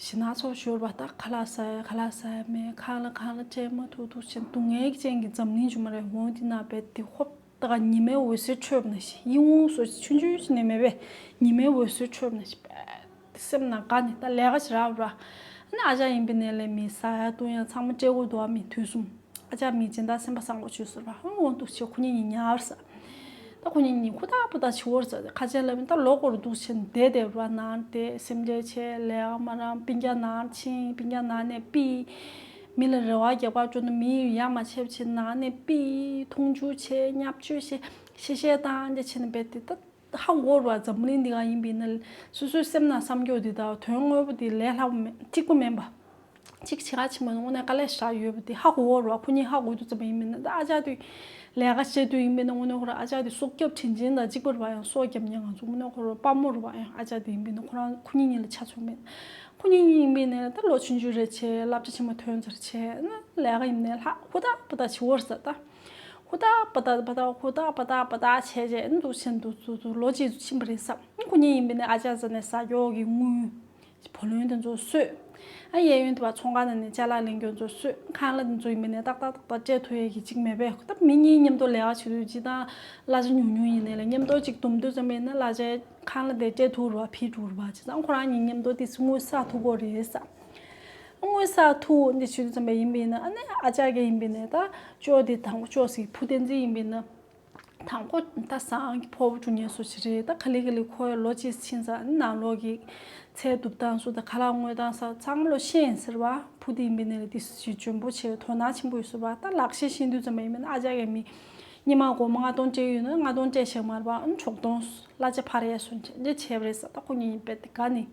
ཞི་ན་ཚོགས་འབྱོར་བ་ད་ཁ་ལག་ཟ་ཡ་ཁ་ལག་ཟ་ཡ་མེད་ཁང་ལ་ཁང་ལ་སྤྲད་མ་ཐུབ་ཐུབ་ཅན་སྡུག་བསྔལ་ཅན་གྱི་འཛམ་གླིང་འབྱོར་མ་རེད་འོང་དེ་ན་བས་ཏེ་ཧོབ་ད་ག་ཉི་མའི་འོད་ཟེར་འཕྲོས་པ་ན་ཞིག་ཡིད་འོང་སོ་ཆུང་ཆུང་ཞིག་ནས་མེད་པས་ཉི་མའི་འོད་ཟེར་འཕྲོས་པ་ན་ཞིག་པས། སེམས་ནང་དགའ་ནས་ད་ལས་ཀ་བྱེད་རག་ར། ཨ་ནི་ཨ་ཅག་ཡིན་པའི་ནས་ལས་མི་ཟ་ཡ་བཏུང་ཡ་ཚང་མ་སྤྲད་དགོས་འདུག་ཨ་མི་དུས་གསུམ། ཨ་ཅག་མི་སྦྱིན་བདག་སེམས་པ་བཟང་པོ་བྱོས་ཟེར་བ་ཧང་འོང་འདུག་ཆེ་ཁོ་གཉིས་གཉིས་ཉར་ཟ། ད་ཁོ་གཉིས་གཉིས་ཧུ་ཐག་པུ་ཐག་བྱེད་འོར་ཟ་ཁ་ཆེ་ལབ་མི་ད་ལོ་འཁོར་འདུག་ཆེ་བསྡད་བསྡད་ར་ནང་དེ་སེམས་ཁྲལ་ཆེ་ལས་ཀ་མ་རང་སྤུན་ཀྱག་ནང་ཕྱིན་སྤུན་ཀྱག་ནང་ནས་ཕུད། མི་ལ་རེ་བ་རྒྱབ་ཁ་བཅོ་ན་མི་ཡ་མ་ཆེ་བ་ཆེ་ནང་ནས་ཕུད་མཐོང་ཆུང་ཆེ་བརྙས་བཅོས་ཆེ་ཤེས་བཤད་བཏང་རྒྱ་ཆེ་ན་བས་དེ་ད། ཧ་གོ་ར་འཛམ་གླིང་འདི་ག་ཡིན་པས་ན་སོ་སོའི་སེམས་ནང་བསམ་རྒྱུ་འདི་དག་དོན་དངོས་པོ་འདི་ལས་སླ་པོ་མེད་གཅིག་པ་མིན་པ། གཅིག་བྱེད་ག་ཕྱིན་པ་དངོས་གནས་དཀའ་ལས་ཞེ་དྲག་ཡོད་པ་འདི་ཧ་གོ་ར་ཁོ་གཉིས་ཧ་གོ་དུས་ཙམ་པ་ཡིན་པས་ན་ད་ཨ་ཅག་དུས་ལས་ཀ་བྱེད་དུས་ཡིན་པས་ན་དངོས་གནས་ཁོ་ར་ཨ་ཅག་དུས་སྲོག་སྐྱོབ་དྲིན་ཆེན་དང་གཅིག་པ་ར་ཡང་སྲོག་སྐྱབས་ཉེ་ང་ཚོ་དངོས་གནས་ཁོ་ར་དཔའ་མོ་ར་ཡང་ཨ་ཅག་དུས་ཡིན་པས་ན་ཁོ་རང་ཁོ་གཉིས་གཉིས་ལ་ཆ་མཚོན་མེད། ཁོ་གཉིས་གཉིས་ཡིན་པས་ན་ད་ལོ་ཆུང་ཆུང་རེ་བྱས་བསླབ་བྱ་ཆེན་མོ་ཐོན་ཚར་བྱས་ན་ལས་ཀ་ཡིན་ནས་ལྷག་ཧུ་ཐག་པུ་ཐག་བྱེད་འོར་ཟ་ད། ཧུ་ཏག་པ་ཏག་པ་ཏག་ཧུ་ཏག་པ་ཏག་པ་ཏག་བྱས་རྗེས་འདུག་ཕྱིན་འདུག་འདུག་འདུག་ལོ་གཅིག་ཏུ་ཕྱིན་པ་རེད་བསམ། ཁོ་གཉིས་ཡིན་པས་ནས་ཨ་ཅག་ཟེར་ནས་ཟ་ཀྱོག་གི་དངུལ། བུ་ལོན་དེ་ཚོ་གསོས། ཨ་གཡས་གཡོན་དེ་བ་ཚོང་ཁང་ནང་ནས་ཅ་ལག་ལེན་རྒྱུ་ཚོ་གསོས། ཁང་གླ་དེ་ཚོ་ཡིན་པས་ནས་ཏག་ཏག་ཏག་ཏག་སྤྲད་ཐུབ་ཡས་ཀྱི་གཅིག་མེད་པས་ད་མི་གཉིས་མཉམ་དུ་ལས་ཀ་བྱེད་དུས་སྤྱིར་བཏང་གླ་ཆ་ཉུང་ཉུང་ཡིན་ནས་ལས་མཉམ་དུ་གཅིག་སྡོམ་དུས་ཙམ་པས་ན་གླ་ཆ་ཁང་གླ་དེ་སྤྲད་ཐུབ་རུ་བ་ཕི་འགྲོ་རུ་བ་བྱས་ཙང་ཁོ་རང་གཉིས་མཉམ་དུ་དེ་དངུལ་བསགས་ཐུབ་གོ་རེད་བསམ། དངུལ་བསགས་ཐུབ་འདི་བྱེད་དུས་ཙམ་པ་ཡིན་པས་ན་ཨ་ནི་ཨ་ཅག་གིས་ཡིན་པས་ན་ད་ཅོ་དེ་དང་པོ་ཅོ་ཟིག་བུ་བསྟན་འཛིན་ཡིན་པས་ན་དང་པོ་ད་སང་གི་ཕོ་བོ་ཀྲུང་ཉན་སུ་ཞིག་རེད། ད་ག་ལེ་ག་ལེ་ཁོའི་ལོ་གཅིག་ཕྱིན་ཙང་ཨ་ནི་ནང་ལོགས་ཀྱི་ཚལ་སྡུབ་སྟངས་སུ་ད་ཁ་ལག་བརྔོས་སྟངས་ས་ཚང་མ་ལོ་ཤེས་ཟེར་བ་བུ་དེ་ཡིན་པས་ན་དེ་ཞིག་འཇོན་པོ་བྱས་དོ་སྣང་ཆེན་པོ་ཡོད་ཟེར་བ་ད་ལག་ཤེས་ཤེས་དུས་ཙམ་པ་ཡིན་པས་ན་ཨ་ཅག་གིས་མི་སྙེ་མ་སྒོར་མོ་ལྔ་སྟོང་སྤྲད་ཡོད་ན་ལྔ་སྟོང་སྤྲད་ཤག་མ་རེད་བ་ཨ་ནི་དྲུག་སྟོང་གླ་ཆ་ཕར་ཡས་སོང་བྱས་འདི་བྱས་པ་རེད་ཟེར། ད་ཁོ་གཉིས་ཡིན་པས་དེ་ག་ནི།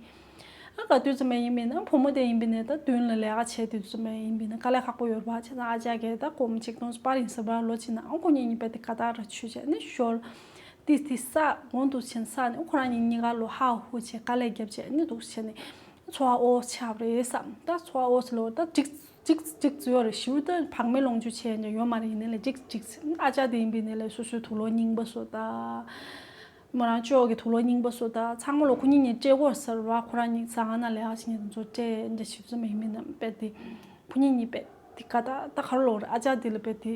ཨ་ག་དུས་ཙམ་པ་ཡིན་པས་ན་བུ་མོ་དེ་ཡིན་པས་ན་ད་མདུན་ལ་ལས་ཀ་བྱས་དུས་ཙམ་པ་ཡིན་པས་ན་དཀའ་ལས་ཁག་པོ་ཡོད་རེད་བ་བྱས་ཙང་ཨ་ཅག་གིས་ད་སྒོར་མོ་ཆིག་སྟོང་སྤར་ཡིན་ཟེར་བ་ལོ་གཅིག་ནང་ཨ་ཁོ་གཉིས་གཉིས་པས་དེ་ག་ད་ར་ཆུ་བྱས་ནི་ཞོར་ཏིས་ཏིས་ས་འོང་དུ་ཕྱིན་ས་ནི་ཁོ་རང་གཉིས་གཉིས་ཀ་ལོ་ཧ་ཧུ་བྱས་དཀའ་ལས་བརྒྱབ་བྱས་ནི་འདུག་བྱས་ནི་འཚོ་བ་ཨོ་ཆགས་པ་རེད་བསམ། ད་འཚོ་བ་ཨོ་ཚེ་ལོ་ད་འགྲིག་འགྲིག་འགྲིག་ཚུལ་ཡོད་རེད། ཞུ་ད་བག་མེད་ལོངས་སྤྱོད་བྱས་ནས་ཡོད་མ་རེད། ཡིན་ནའི་ལས་འགྲིག་འགྲིག་ཨ་ཅག་དེ་ཡིན་པས་ནའི་ལས་སོ་སོའི་དུག་ལོག་རྙིང་པ་བཟོ་ད། མོ་རང་ཅོག་གི་དུག་ལོག་རྙིང་པ་བཟོ་ད་ཚང་མ་ལོ་ཁོ་གཉིས་གཉིས་སྤྲད་དགོས་ཟེར་བ་ཁོ་རང་གཉིས་ཟ་ཁང་ནང་ལས་ཀ་བྱེད་མཁན་ཚོ་སྤྲད་འདྲ་ཞིག་ཚོ་མ་ཡིན་མིན་ནམ་པས་དེ་ཁོ་གཉིས་གཉིས་པས་དེ་ག་ད་ད་ག་རུ་ལོག་རེད། ཨ་ཅག་དེ་ལ་པས་དེ་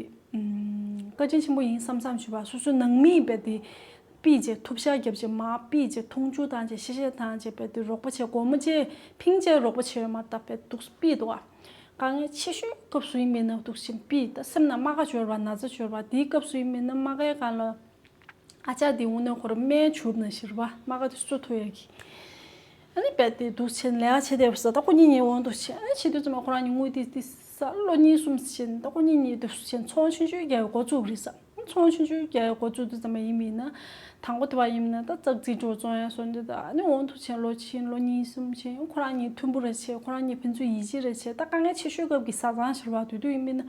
བཀའ་དྲིན་ཆེན་པོ་ཡིན་བསམ་བསམ་ཞུ་བ་སོ་སོའི་ནང་མིས་པས་དེ་པིས་བྱས་ཐུབ་ཤ་རྒྱབ་བྱས་མ་པིས་བྱས་མཐོང་ཆུང་བཏང་བྱས་གཤེ་གཤེ་བཏང་བྱས་པས་དེ་རོགས་པ་བྱས་སྒོར་མོ་བྱས་ཕིང་བྱས་རོགས་པ་བྱས་ཡོད་མ་ད་པས་དུག་པིས་འདུག་ཨ། དཀའ་ངལ་ཆེ་ཤོས་སྐབས་སུ་ཡིན་མིན་ན་དུག་ཆེན་པིས་ད་སེམས་ནང་རྨ་ཁ་འབྱོར་བ་ན་ཚ་འབྱོར་བ་དེའི་སྐབས་སུ་ཡིན་མིན་ན་རྨ་ཁའི་སྒང་ལ། ཨ་ཅག་དེ་དངོས་གནས་ཁོ་རང་སྨན་བྱུགས་ན་ཞིག་རེད་པ། རྨ་ཁ་དེ་གསོ་ཐུབ་ཡག་གི། ཨ་ནི་རྦད་དེ་འདུག་བྱས་ནས་ལས་ཀ་བྱེད་བསྡད་པ་ཟེར། ད་ཁོ་གཉིས་གཉིས་འོང་འདུག་བྱས། ཨ་ནི་བྱེད་དུས་ཙམ་པ་ཁོ་རང་གཉིས་དངུལ་ཏིག་ཏིག་ས་ལོ་གཉིས་གསུམ་ཕྱིན། ད་ཁོ་གཉིས་གཉིས་འདུག་བྱས་ཚོང་ཆུང་ཆུང་རྒྱག་ཡག་འགོ་བཙུགས་པ་རེད་ཟེར། ཚོང་ཆུང་ཆུང་རྒྱག་ཡག་འགོ་བཙུགས་དུས་ཙམ་པ་ཡིན་པ་ཡིན་ན། དང་པོ་དེ་བ་ཡིན་པ་ན་ད་ཙག་ཙིག་འགྲོ་བཙོང་ཡག་སོང་འདི་ད་ཨ་ནི་འོང་འདུག་བྱས་ལོ་ཕྱིན་ལོ་གཉིས་གསུམ་ཕྱིན་ཁོ་རང་གཉིས་མཐུན་པོ་རེ་བྱས། ཁོ་རང་གཉིས་ཕན་ཚུན་ཡིད་ཆེས་རེ་བྱས། ད་དཀའ་ངལ་ཆེ་ཤོས་སྐབས་ཀྱི་བཟའ་ཚང་ཞིག་རེད་པ། དེ་དུས་ཡིན་པ་ཡིན་ན།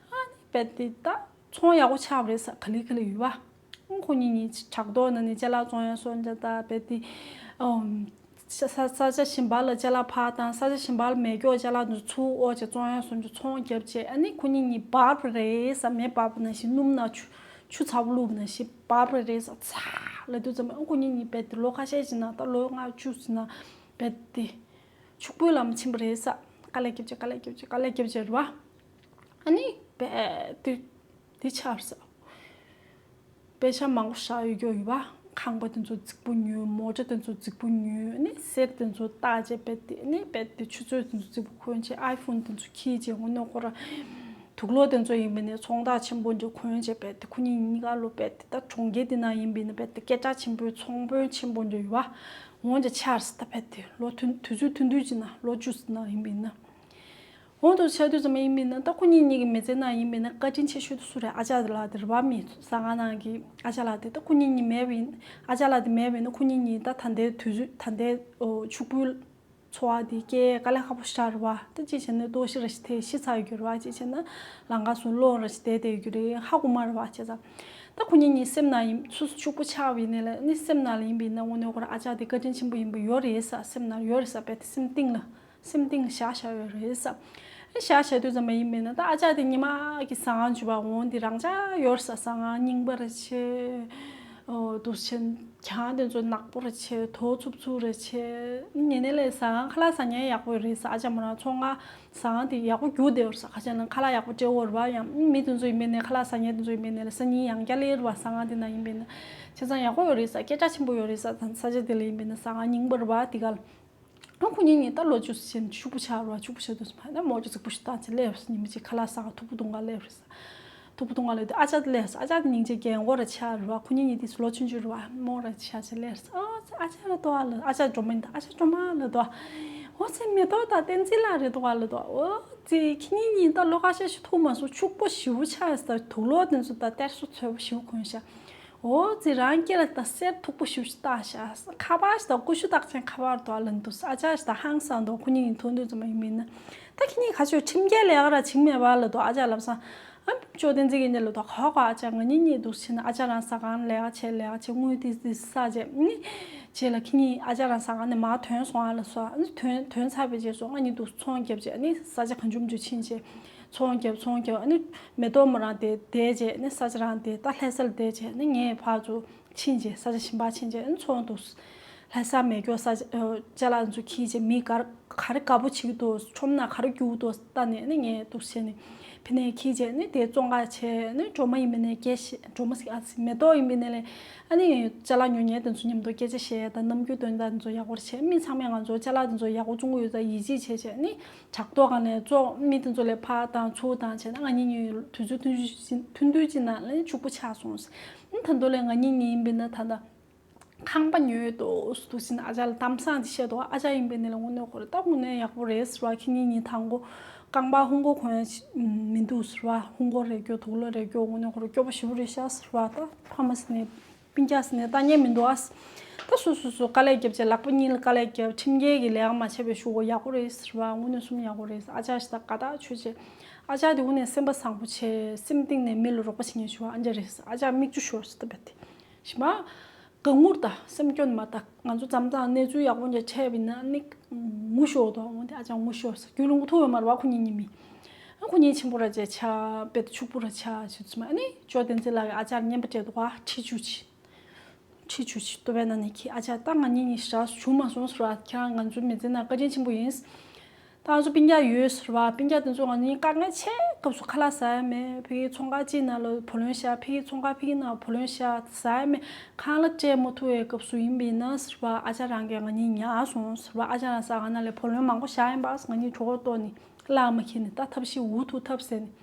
ཨ་ནི་རྦད་དེ་ད། ཚོང་ཡག་པོ་ཆགས་པ་རེད་ཟེར། ག་ལེ་ག་ལེ་ཡོད་པ། ཁོ་གཉིས་གཉིས་བྲག་ཐོག་ནང་ནས་ཅ་ལག་བཙོང་ཡག་སོང་ཅ་ད་རྦད་དེ། ཨོ། ས་ས་ས་ཆ་གཞན་པ་ལ་ཅ་ལག་ཕར་བཏང་། ས་ཆ་གཞན་པ་ལ་མེ་སྒྱོགས་ཅ་ལག་འདི་ཚུར་འོག་ཅིག་བཙོང་ཡག་སོང་ཅིག་ཚོང་བརྒྱབ་བྱས། ཨ་ནི་ཁོ་གཉིས་གཉིས་འབར་བ་རེད་ཟེར། མེ་འབར་བ་ནང་བཞིན་སྣུམ་ནང་ཆུ་ཆུ་ཚ་པོ་བླུགས་པ་ནང་བཞིན་འབར་བ་རེད་ཟེར། ཚ་ལབ་དུས་ཙམ་པ་ཨ་ཁོ་གཉིས་གཉིས་རྦད་དེ་ལོ་ཁ་ཤས་ཅིག་ནང་ད་ལོ་ལྔ་བཅུ་ཙམ་ནང་རྦད་དེ་ཕྱུག་པོའི་ལམ་ཕྱིན་པ་རེད་ཟེར། དཀའ་ལས་བརྒྱབ་བྱས་དཀའ་ལས་བརྒྱབ་བྱས་དཀའ་ལས་བརྒྱབ་བྱས་རེད་པ། ཨ་ནི་རྦད་དེ། དེ་ཆགས་སོང་། པེ་ཤ་མང་པོ་བཞག་ཡོད་རྒྱུ་ཡོད་པ། ཁང་པ་དེ་ཚོ་རྫིག་པོ་ཉོས། མོ་ཊ་དེ་ཚོ་རྫིག་པོ་ཉོས། ཨ་ནི་གསེར་དེ་ཚོ་བཏགས་བྱས་རྦད་དེ། ཨ་ནི་རྦད་དེ་ཆུ་ཚོད་དེ་ཚོ་རྫིག་པོ་གོན་བྱས། ཨའི་ཕོན་དེ་ཚོ་འཁྱེར་བྱས། དངོས་གནས་ཁོ་རང་དུག་ལོག་དེ་ཚོ་ཡིན་པ་ནས་ཚོང་རྟགས་ཆེན་པོ་འདྲ་གོན་བྱས་རྦད་དེ། ཁོ་གཉིས་གཉིས་ཀ་ལོ་རྦད་དེ་ད་གྲོང་ཁྱེར་དེ་ནང་ཡིན་པ་ཡིན་ན་རྦད་དེ་སྐད་གྲགས་ཆེན་པོའི་ཚོང་དཔོན་ཆེན་པོ་འདྲ་ཡོད་པ། འོང་བྱས་ཆགས་སོང་། ད་རྦད་དེ་ལོ་དུས་དུས་ཚོད་ཐུང་ཐུང་ཅིག་ནང་ལོ་བཅུ་ཙམ་ནང་ཡིན་པ་ཡིན་ན། གོང་དུ་ཆགས་དུས་ཙམ་ཡིན་པས་ན། ད་ཁོ་གཉིས་གཉིས་ཀྱི་མི་ཚེ་ནང་ཡིན་པས་ན། བཀའ་དྲིན་ཆེ་ཤོས་དེ་སུ་རེད། ཨ་ཅག་ལགས་དེ་རེད་པ། མི་ཟ་ཁང་ནང་གི་ཨ་ཅག་ལགས་དེ། ད་ཁོ་གཉིས་གཉིས་མེད་པ་ཡིན། ཨ་ཅག་ལགས་དེ་མེད་པ་ཡིན་ན། ཁོ་གཉིས་གཉིས་ད་ད་ལྟའི་དུས་ཚོད། ད་ལྟའི་ཕྱུག་པོའི་འཚོ་བ་དེ་སྐྱེལ་དཀའ་ལས་ཁག་པོ་ཞེ་དྲག་རེད་པ། ད་གཅིག་བྱས་ན་ལྟོགས་ཤི་ར་ཞིག་ཐེབས་ཤི་ཚར་ཡོད་རེད་པ། གཅིག་བྱས་ན་ལམ་ཁ་སོང་ལོག་ར་ཞིག་བསྡད་བསྡད་ཡོད་རེད། ཧ་གོ་མ་རེད་པ། བྱས་ཙང་ད་ཁོ་གཉིས་གཉིས་སེམས་ནང་ཡིན། སོ་སོ་ཕྱུག་པོ་ཆགས་པ་ཡིན་ནའི་ལ་ནི། སེམས་ནང་ལ་ཡིན་པ་ཡིན་ན། དངོས་གནས་ཁོ་རང་ཨ་ཅག་དེ་བཀའ་དྲིན་ཆེན་པོ་ཡིན་པ་ཡོད་རེད་ས། སེམས་ནང་ཡོད་རེད་ས། རྦད་དེ་སེམས་གཏིང་ལ། སེམས་གཏིང་ལ་བཞག་བཞག་ཡོད་རེད་ས། ཨེ་བཞག་བཞག་དུས་ཙམ་པ་ཡིན་པས་ན། ད་ཨ་ཅག་དེ་ཉི་མ་གི་ཟ་ཁང་འཇུ་བ་འོང་དེ་རང་འཇགས་ཡོད་རེད་ས། ཟ་ཁང་རྙིང་པ་རེད་བྱས། ཨོ། འདུག་སེ་གྱང་དེ་ཚོ་ནག་པོ་རེད་བྱས། དོ་འཚུབ་འཚུབ་རེད་བྱས། ཉེ་ནས་ལས་ཟ་ཁང་ཁ་ལག་ཟ་མཁན་ཡག་པོ་ཡོད་རེད་ས། ཨ་ཅག་མོ་རང་ཚོང་ཁང་ཟ་ཁང་དེ་ཡག་པོ་རྒྱུག་བསྡད་ཡོད་རེད་ས། ཁ་ཤས་ན་ཁ་ལག་ཡག་པོ་སྤྲད་ཡོད་རེད་པ། ཡང་མི་དེ་ཚོ་ཡིན་པས་ན། ཁ་ལག་ཟ་མཁན་དེ་ཚོ་ཡིན་པས་ན་ལ་སང་ཉིན་ཡང་བསྐྱར་སླེབས་རེད་པ། ཟ་ཁང་དེ་ན་ཡིན་པས་ན། བྱས་ཙང་ཡག་པོ་ཡོད་རེད་ས། སྐད་གྲགས་ཆེན་པོ་ཡོད་རེད་ས། ད་ས་ཆ་དེ་ལ་ཡིན་པས་ན། ཟ་ཁང་རྙིང་པ་རེད་པ། དེ་ག་ལ། ཨ། ཁོ་གཉིས་གཉིས་ད་ལོ་ཆུང་ཆུང་ཕྱུག་པོ་ཆགས་རེད་པ། ཕྱུག་པོ་ཆགས་དུས་ཙམ་པ་ན་མོ་ཅིག་སྤུ་ཞིག་བཏང་བྱས་སླེབས་སོང་། ཉི་མ་གཅིག་ཁ་ལག་ཟ་ཁང་མཐུག་པོ་བཏུང་ག་སླེབས་རེད་ས། མཐུག་པོ་བཏུང་ག་སླེབས་དུས་ཨ་ཅག་དེ་སླེབས་སོང་། ཨ་ཅག་དེ་སྙིང་རྗེ་རྒན་གོག་རེད་ཆགས་རེད་པ། ཁོ་གཉིས་གཉིས་དེ་ལོ་ཆུང་ཆུང་རེད་པ། རྨོ་རེད་ཆགས་བྱས་སླེབས་སོང་། ཨོ་ཙི། ཨ་ཅག་རེད་དོ་ཨ་ལ། ཨ་ཅག་སྒྲོལ་མ་ཡིན་ད། ཨ་ཅག་སྒྲོལ་མ་ལ་དོ། ཨོ་ཙི། མེ་ཏོག་དང་བསྟན་འཛིན་ལགས་རེད་དོ་ཨ་ལ་དོ། ཨོ་ཙི། ཁྱེད་གཉིས་གཉིས་ད་ལོ་ཁ་ཤས་ཤིག་ཐུག་མ་སོང་། ཕྱུག་པོ་ཞེ་པོ་ཆགས་ས། དུག་ལོག་དེ་ཚོ་ད་གཏེར་སོ་ཚོས་པོ་ཞེ་པོ་གོན་ཤག་ཨོ་ཙི། རང་སྐེ་ལ་ད་གསེར་མཐུག་པོ་ཞེ་པོ་ཞིག་བཏགས་ཤག་ཁ་པར་ཞིག་ད་ཀུ་ཤུ་བཏགས་ཅན་ཁ་པར་དོ་ཨ་ལ་འདུག་ཨ་ཅག་ཞིག་ད་ཧང་སང་འདུག་ཁོ་གཉིས་གཉིས་མཐོང་དུས་ཙམ་པ་ཡིན་པས་ན། ད་ཁྱེད་གཉིས་ག་ཚོད་ཁྲིམས་འགལ་ལས་ཀ་ར་བྱེད་མེད་པ་ལ་དོ་ཨ་ཅག་ལབ་སོང་། ཨ། ཅོ་བསྟན་འཛིན་གྱིས་འདི་ལ་དོ། ཧོ་ཧོ། ཨ་ཅག་ང་གཉིས་གཉིས་འདུག་བྱས་ན། ཨ་ཅག་རང་ཟ་ཁང་ལས་ཀ་བྱས། ལས་ཀ་བྱས་དངུལ་ཏིག་ཏིག་བསགས་བྱས་ནི། རྗེས་ལ་ཁྱེད་གཉིས་ཨ་ཅག་རང་ཟ་ཁང་ནས་མར་ཐོན་སོང་ཨ་ལ་སོ། ཨ་ནི་ཐོན་ཐོན་ཚར་བའི་རྗེས་སུ་ང་གཉིས་འདུག་ཚོང་རྒྱབ་བྱས། ཨ་ནི་ས་ཆ་གང་བྱུང་བྱུང་ཕྱིན་བྱས་ཚོང་རྒྱབ། ཚོང་རྒྱབ། ཨ་ནི་མེ་ཏོག་མོ་རང་དེ་བསྡད་བྱས། ཨ་ནི་ས་ཆ་རང་དེ་ད་ལྷ་ས་ལ་བསྡད་བྱས། ཨ་ནི་ངས་ཕར་ཚུར་ཕྱིན་བྱས། ས་ཆ་གཞན་པར་ཕྱིན་བྱས། ཨ་ནི་ཚོང་འདུག་ལྷ་ས་མེ་སྒྱོགས་ས་ཆ། ཨ། ཅ་ལག་ཚོ་འཁྱེར་བྱས། མི་ག་རེ་ག་རེ་དགའ་པོ་བྱེད་ཀྱི་འདུག་ཁྲོམ་ནང་ག་རེ་རྒྱུག་འདུག་ལྟ་ནས། ཨ་ནི་ངས་འདུག་བྱས་ནས་ཕ་ནས་འཁྱེར་བྱས། ཨ་ནི་དེ་བཙོང་ག་བྱས། ཨ་ནི་སྒྲོལ་མ་ཡིན་པས་ན་སྐད་བཤད། སྒྲོལ་མ་ཟེར་གྱི་ཨ་ཙི། མེ་ཏོག་ཡིན་པས་ན་ལས། ཨ་ནི་ཅ་ལག་ཉོ་མཁན་དེ་ཚོ་མཉམ་དུ་སྐད་ཆ་བཤད། ད་རྣམ་འགྱུར་སྟོན་སྟངས་དེ་ཚོ་ཡག་པོ་རེད་བྱས། མི་ཚང་མས་ང་ཚོ་ཅ་ལག་དེ་ཚོ་ཡག་པོ་བཙོང་གི་ཡོད་ཙང་ཡིད་ཆེས་བྱས་བྱས། ཨ་ནི་ཕྲག་དོག་སྒང་ནས་བཙོང་། མི་དེ་ཚོ་ལ་ཕར་བཏང་ཚུར་བཏང་བྱས་ན། ང་གཉིས་གཉིས་དུས་ཚོད་ཐུང་ཐུང་ཅིག་ཐུང་ཐུང་ཅིག་ནང་ལ་ནི་ཕྱུག་པོ་ཆགས་སོང་། ཨ་ནི་ད་དུང་ལས་ང་གཉིས་གཉིས་ཡིན་པས་ན་ད་ལྟ་ཁང་པ་ཉོས་འདུག་འདུག་བྱས་ནས་ཨ་ཅག་ལ་གཏམ་བཟང་དེ་བཤད་འདུག་ཨ་ཅག་ཡིན་པས་ན་ལས་དངོས་གནས་ཁོ་རང་ད་དངོས་གནས་ཡག་པོ་རེད་ཟེར་བ། ཁྱེད་གཉིས་གཉིས་དང་པོ་རྐང་པ་ཧུང་གོ་གོན་ཡ་མི་འདུག་ཟེར་བ། ཧུང་གོ་རེ་སྐྱོ། དུག་ལོག་རེ་སྐྱོ། དངོས་གནས་ཁོ་རང་སྐྱོ་པོ་ཞེ་པོ་རེད་ཤག་ཟེར་བ། ད་ཕ་མ་ཟེར་ནས་སྤུན་ཀྱག་ཟེར་ནས་ལྟ་མཁན་མི་འདུག་ཨ། ད་སོ་སོ་སོ་དཀའ་ལས་རྒྱབ་བྱས། ལག་པ་གཉིས་ལ་དཀའ་ལས་རྒྱབ། ཁྲིམས་འགལ་གྱི་ལས་ཀ་མ་བྱས་པའི་གཞུག་གུ་ཡག་པོ་རེད་ཟེར་བ། དངོས་གནས་གསུམ་ཡག་པོ་རེད། ཨ་ཅག་ཞིག་ད་དགའ་ཐག་ཆོད་བྱས། ཨ་ཅག་དེ་དངོས་གནས་སེམས་པ་བཟང་པོ་བྱས། སེམས་གཏིང་ནས་མི་ལ་རོགས་པ་བྱེད་མཁན་ཞིག་ཨ་ཅག་རེད། ཨ་ཅག་མིག་ཆུ་ཤོར་སོང་། ད་བས་ཏེ་ཞི་མ་གང་ངུར་ད་སེམས་སྐྱོན་མ་ད། ང་ཚོ་མཚམས་མཚམས་གནས་ཚུལ་ཡག་པོ་འདྲ་འཕྲད་པ་ཡིན་ན་ནི་ངུ་ཤོར་དོ། འོ་དེ་ཨ་ཅག་ངུ་ཤོར་སོང་། རྒྱུན་རིང་པོ་ཐུག་ཡོད་མ་རེད་པ། ཁོ་གཉིས་གཉིས་མི། ཨ། ཁོ་གཉིས་ཆེན་པོ་ར་བྱས་ཆགས། དཔེ་ཕྱུག་པོ་ར་ཆགས་བྱས་ཙམ། ཨ་ནི་ཅོ་བསྟན་འཛིན་ལགས་ཀྱིས་ཨ་ཅག་ལ་རྔན་པ་སྤྲད་འདུག་ག་ཁྲི་བཅུ་ཅིག་ཁྲི་བཅུ་ཅིག་ལྟོ་ཕད་ནང་ནས་འཁྱེར། ཨ་ཅག་ད་ང་གཉིས་གཉིས་ཞེ་དྲག་བྱུང་མ་སོང་ཟེར་བ། ཁྱེད་རང་ང་ཚོའི་མི་ཚེ་ནང་བཀའ་དྲིན་ཆེན་པོ་ཡིན། ད་ང་ཚོ་སྤུན་ཀྱག་ཡོད་ཟེར་བ། སྤུན་ཀྱག་དེ་ཚོ་ང་གཉིས་དཀའ་ངལ་ཆེ་སྐབས་སུ་ཁ་ལག་ཟ་ཡ་མེད། ཕ་གིའི་ཚོང་ཁང་གཅིག་ནང་ལ་བུ་ལོན་བཞག་ཕ་གིའི་ཚོང་ཁང་ཕ་གིའི་ནང་བུ་ལོན་བཞག་ཟ་ཡ་མེད། ཁང་གླ་སྤྲད་མ་ཐུབ་པའི་སྐབས་སུ་ཡིན་པས་ན་ཟེར་བ། ཨ་ཅག་རང་གིས་ང་གཉིས་ཉར་སོང་ཟེར་བ། ཨ་ཅག་རང་ཟ་ཁང་ནང་ལ་བུ་ལོན་མང་པོ་བཞག་ཡིན་པ། ང་གཉིས་གྲོད་ཁོག་ལྟོགས་ནས་གླ་མ་འཁྱེར་ནས། ད་ཐབས་ཤེས་འུ་ཐུག་ཐབས་ཟད་ནས།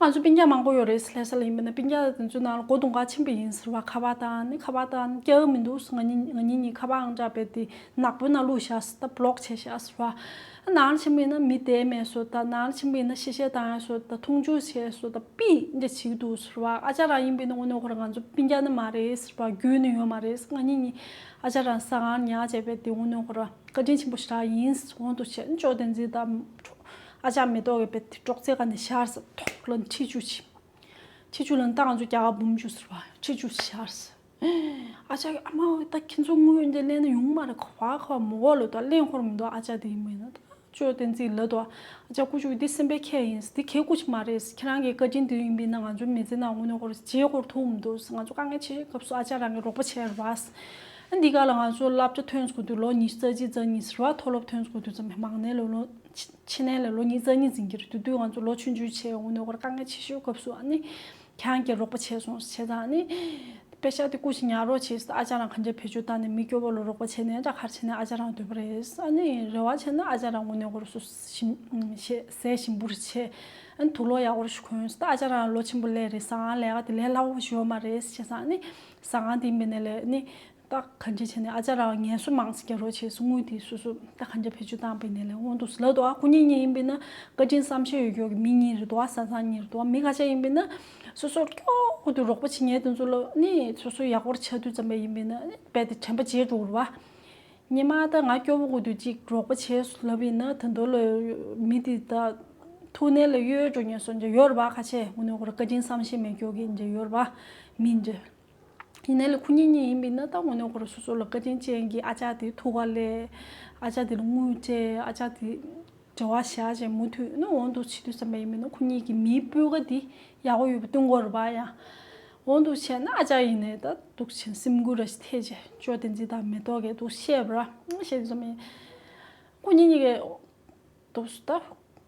ང་ཚོ་སྤུན་ཀྱག་མང་པོ་ཡོད་རེད། ལྷ་ས་ལ་ཡིན་པས་ན་སྤུན་ཀྱག་དེ་ཚོའི་ནང་ལ་སྒོ་རྡུང་ག་ཕྱིན་པ་ཡིན་ཟེར་བ། ཁ་པར་བཏང་ནི། ཁ་པར་བཏང་ནི། སྐྱེལ་མི་འདུག་ང་གཉིས་ང་གཉིས་གཉིས་ཁ་པར་ཨང་གྲངས་རྦད་དེ་ནག་པོའི་ནང་བླུགས་བཞག་ཟེར། ད་བློག་བྱས་བཞག་ཟེར་བ། ནང་ལ་ཕྱིན་པ་ཡིན་ན་མི་བསྡད་མེད་བཟོ། ད་ནང་ལ་ཕྱིན་པ་ཡིན་ན་གཤེ་གཤེ་བཏང་ཡ་བཟོ། ད་མཐོང་ཆུང་བྱས་བཟོ། ད་ཕྱིས་འདི་འདྲ་བྱེད་ཀྱི་འདུག་ཟེར་བ། ཨ་ཅག་རང་ཡིན་པས་ན་དངོས་གནས་ཁོ་རང་ང་ཚོ་སྤུན་ཀྱག་ནི་མ་རེད་ཟེར་བ། རྒྱུས་ནི་ཡོད་མ་རེད། ང་གཉིས་གཉིས་ཨ་ཅག་རང་ཟ་ཁང་ཉར་བྱས་རྦད་དེ་དངོས་གནས་ཁོ་རང་བཀའ་དྲིན་ཆེན་པོ་ཞེ་དྲག་ཡིན། འོང་དུ་བྱས་ཅོ་བསྟན་འཛིན་དང་ཨ་ཅག་མེ་ཏོག་གིས་རྦད་དེ་སྲོག་རྩའི་ཁ་ནས་ཤར་ཟེར། ཐོག་ལ་ཁྲི་བཅུ་ཅིག་ཁྲི་བཅུ་ལ་ད་ང་ཚོ་རྒྱ་གར་འབུམ་བཅུ་ཟེར་བ། ཁྲི་བཅུ་ཤར་ཟེར། ཨ་ཅག་གིས་ཨ་མ་ད་ཁྱེད་ཚོ་དངུལ་འདི་ལེན་ན་ཡོང་མ་རེད། ཁ་བ་ཁ་བ་མོ་གོ་ལོ། ད་ལེན་ཁོར་མི་འདུག་ཨ་ཅག་དེ་ཡིན་པས་ན། ད་ཅོ་བསྟན་འཛིན་ལབ་འདུག་ཨ་ཅག་ཀུ་ཅུ་འདི་སེམས་པའི་ཁྱད་ཡིན། འདི་ཁྱེད་སྐུ་ཅི་མ་རེད། ཁྱེད་རང་གི་བཀའ་དྲིན་འདི་ཡིན་པས་ན་ང་ཚོའི་མི་ཚེ་ནང་དངོས་གནས་ཁོ་རང་བརྗེད་ཁོར་ཐུག་མི་འདུག་ང་ཚོ་དཀའ་ངལ་ཆེ་སྐབས་སུ་ཨ་ཅག་རང་གིས་རོགས་པ་བྱས་རེད་པ། ཨ་འདི་ག་ལ་ང་ཚོ་སློབ་གྲྭ་ཐོན་དགོས་དུས་ལོ་ཉི་ཤུ་རྩ་གཅིག་རྩ་གཉིས་ཟེར་བ། མཐོ་སློབ་ཐོན་དགོས་དུས་ཙམ་མང་ནས་ལོ་ལོ་ཕྱི་ཕྱི་ནས་ལས་ལོ་ཉི་ཤུ་རྩ་གཉིས་འཛིན་གྱི་རེད། དེ་དུས་ང་ཚོ་ལོ་ཆུང་ཆུང་བྱས། དངོས་གནས་ཁོ་རང་དཀའ་ངལ་ཆེ་ཤོས་སྐབས་སུ་ཨ་ནི་ཁྱེད་རང་གིས་རོགས་པ་བྱས་སོང་བྱས་ཙང་ཨ་ནི་པེ་ཤག་དེ་སྐུ་ཞིག་ཉར་རོགས་བྱས་ཟེར། ཨ་ཅག་རང་གང་ཅི་བེད་སྤྱོད་བཏང་ནས་མི་སྐྱོ་པོ་ལ་རོགས་པ་བྱས་ནས་འདྲ་གར་བྱས་ནས་ཨ་ཅག་རང་སྡོད་པ་རེད། ཨ་ནི་རེ་བ་བྱས་ན་ཨ་ཅག་རང་དངོས་གནས་ཁོ་རང་སུ་ཞིམ་ཞེ་ཟས་ཞིམ་པོ་རེ་བྱས། ཨ་ནི་དུག་ལོག་ཡག་པོ་རེ་ཞིག་གོན་ཟེར། ད་ཨ་ཅག་རང་ལོ་ཆེན་པོ་སླེབས་རེད། ཟ་ཁང་ལས་ཀ་དེ་ལས་སླ་པོ་ཞིག་ཡོད་མ་རེད་བྱས་ཙང་ཨ་ནི་ཟ་ཁང་དེ་ཡིན་པས་ན་ལས་ནི། ད་གང་ཅི་བྱས་ནས་ཨ་ཅག་རང་ངལ་གསོ་མང་ཙམ་རྒྱག་རོགས་བྱས་སོང་། དངུལ་དེ་སོ་སོ་ད་གང་ཅི་བེད་སྤྱོད་བཏང་པ་ཡིན་ནའི་ལས་འོང་འདུག་ཟེར་ལབ་འདུག་ཨ། ཁོ་གཉིས་གཉིས་ཡིན་པས་ན་བཀའ་དྲིན་བསམ་ཤེས་ཡོད་མཁན་གྱི་མི་གཉིས་རེད་འདུག་ཨ། བཟའ་ཚང་གཉིས་རེད་འདུག་ཨ། མི་ཁ་ཤས་ཡིན་པས་ན་སོ་སོར་སྐྱོ་པོ་དུ་རོགས་པ་བྱེད་མཁན་དེ་ཚོ་ལ་ནི་སོ་སོ་ཡག་པོར་ཆགས་དུས་ཙམ་པ་ཡིན་པས་ན་རྦད་དེ་དྲན་པ་བརྗེད་འགྲོ་གི་རེད་པ། ཉི་མ་ད་ང་སྐྱོ་པོ་དགོས་དུས་གཅིག་རོགས་པ་བྱས་སོང་ལབ་ཡིན་ན་ད་དུང་ལ་མི་དེ་ད་ཐུག་ནས་ལ་གཡོལ་འགྲོ་མཁན་སོང་ཅིག་ཡོད་རེད་པ། ཁ་ཤས་དངོས་གནས་ཁོ་རང་བཀའ་དྲིན་བསམ་ཤེས་མེད་སྐྱོ་གི་ཅིག་ཡོད་རེད་པ། མི་འདྲ། ཡིན་ནའི་ལས་ཁོ་གཉིས་གཉིས་ཡིན་པས་ན་ད་དངོས་གནས་ཁོ་རང་སོ་སོ་ལ་བཀའ་དྲིན་ཅན་གྱི་ཨ་ཅག་དེ་ཐུག་ག་སླེབས། ཨ་ཅག་དེ་ལ་དངུལ་སྤྲད། ཨ་ཅག་དེ་འབྲེལ་བ་བཞག་བྱས་མུ་མཐུད་ནི་འོང་འདུག་བྱེད་དུས་ཙམ་པ་ཡིན་པས་ན་ཁོ་གཉིས་ཀྱི་མིའི་སྤུས་ཀ་དེ་ཡག་པོ་ཡོད་པ་སྟོན་དགོས་རེད་པ། ཡང་འོང་འདུག་བྱས་ན་ཨ་ཅག་ཡིན་ནའི་ད་འདུག་བྱས་སེམས་འགུལ་ར་ཞིག་ཐེབས་བྱས་ཅོ་བསྟན་འཛིན་དང་མེ་ཏོག་གིས་འདུག་བཤད་པ་ར་བཤད་དུས་ཙམ་པ་ཡིན། ཁོ་གཉིས་གཉིས་ཀྱིས། དུས་ད་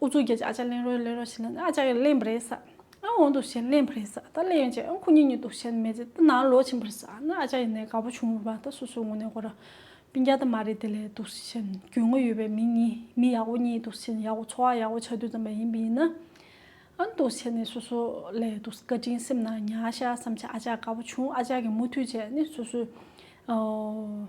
ཨུ་ཚུགས་རྒྱག་ཅིག་ཨ་ཅག་ལེན་རོགས་ལེན་རོགས་ཞེས་ལབ་ན་ཨ་ཅག་གིས་ལེན་པ་རེད་ཟེར། ཨ་འོང་འདུག་བྱས་ལེན་པ་རེད་ཟེར། ད་ལེན་བྱས་ཨ་ཁོ་གཉིས་གཉིས་འདུག་བྱས་མེད་ཅིག་ད་ནང་ལོག་ཕྱིན་པ་རེད་ཟེར། ཨ་ནི་ཨ་ཅག་ཡིན་ནའི་དགའ་པོ་བྱུང་བ་ད་སོ་སོའི་ངོས་ནས་ཁོ་ར་སྤུན་ཀྱག་ད་མ་རེད་དེ་ལས་འདུག་བྱས་རྒྱུས་མངའ་ཡོད་པའི་མི་གཉིས་མི་ཡག་པོ་གཉིས་འདུག་བྱས་ཡག་པོ་འཚོ་བ་ཡག་པོ་ཆགས་དུས་ཙམ་པ་ཡིན་པ་ཡིན་ན། ཨ་འདུག་བྱས་ནས་སོ་སོ་ལས་འདུག་བཀའ་དྲིན་སེམས་ནང་ཉར་ཤག་བསམ་བྱས་ཨ་ཅག་དགའ་པོ་བྱུང་། ཨ་ཅག་གིས་མུ་མཐུད་བྱས་ནས་སོ་སོའི་ཨོ།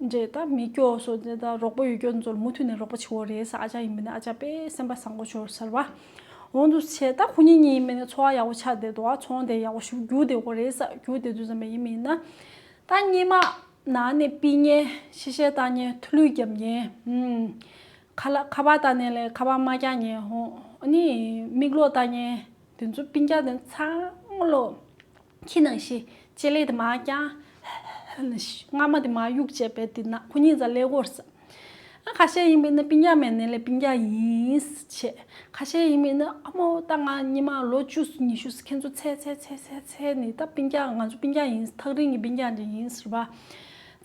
འདྲེ་ད་མི་སྐྱོ་སོ་འདྲེ་ད་རོགས་པ་ཡོད་སྐྱོ་ཚོར་མུ་མཐུད་ནས་རོགས་པ་བྱེད་འོ་རེད་ཟེར། ཨ་ཅག་ཡིན་མིན་ན་ཨ་ཅག་དཔེ་སེམས་པ་བཟང་པོ་ཤོར་ཟེར་བ། འོང་དུ་བྱས་ད་ཁོ་གཉིས་གཉིས་ཡིན་མིན་ན་འཚོ་བ་ཡག་པོ་ཆགས་བསྡད་འདུག་ཨ། ཚོང་དེ་ཡག་པོ་ཞིག་རྒྱུག་བསྡད་འོ་རེད་ཟེར། རྒྱུག་བསྡད་དུས་ཙམ་པ་ཡིན་མིན་ན། ད་སྙེ་མ་ནང་ནས་ཕུད་མཁན་ཤི་བཤལ་བཏང་མཁན་ཐུ་ལུད་རྒྱབ་མཁན། ཁ་ལག་ཁ་པར་བཏང་ནས་ལས་ཁ་པར་མ་རྒྱག་མཁན་ཧོ། ཨ་ནི་མིག་ལོག་བཏང་མཁན། དེ་ཚོ་སྤུན་ཀྱག་དེ་ཚང་མ་ལོ། ཁྱི་ནང་བཞིན་ལྕེ་ལེ་དེ་མར་བརྐྱངས། རྔ་མ་དེ་མར་གཡུག་བྱས་པས་དེ་ན་ཁོ་གཉིས་རྩ་ལས་སྐོར་ས། ཨ་ཁ་ཤས་ཡིན་པས་ན་སྤུན་ཀྱག་མེད་ནའི་ལས་སྤུན་ཀྱག་ཡིན་བྱས། ཁ་ཤས་ཡིན་པས་ན་ཨ་མོ་ད་ང་སྙེ་མ་ལོ་བཅུ་ཉི་ཤུ་ཁྱེད་ཚོ་ཚེ་ཚེ་ཚེ་ཚེ་ཚེ་ནི་ད་སྤུན་ཀྱག་ང་ཚོ་སྤུན་ཀྱག་ཡིན་ཐག་རིང་གི་སྤུན་ཀྱག་འདྲ་ཡིན་ཟེར་བ།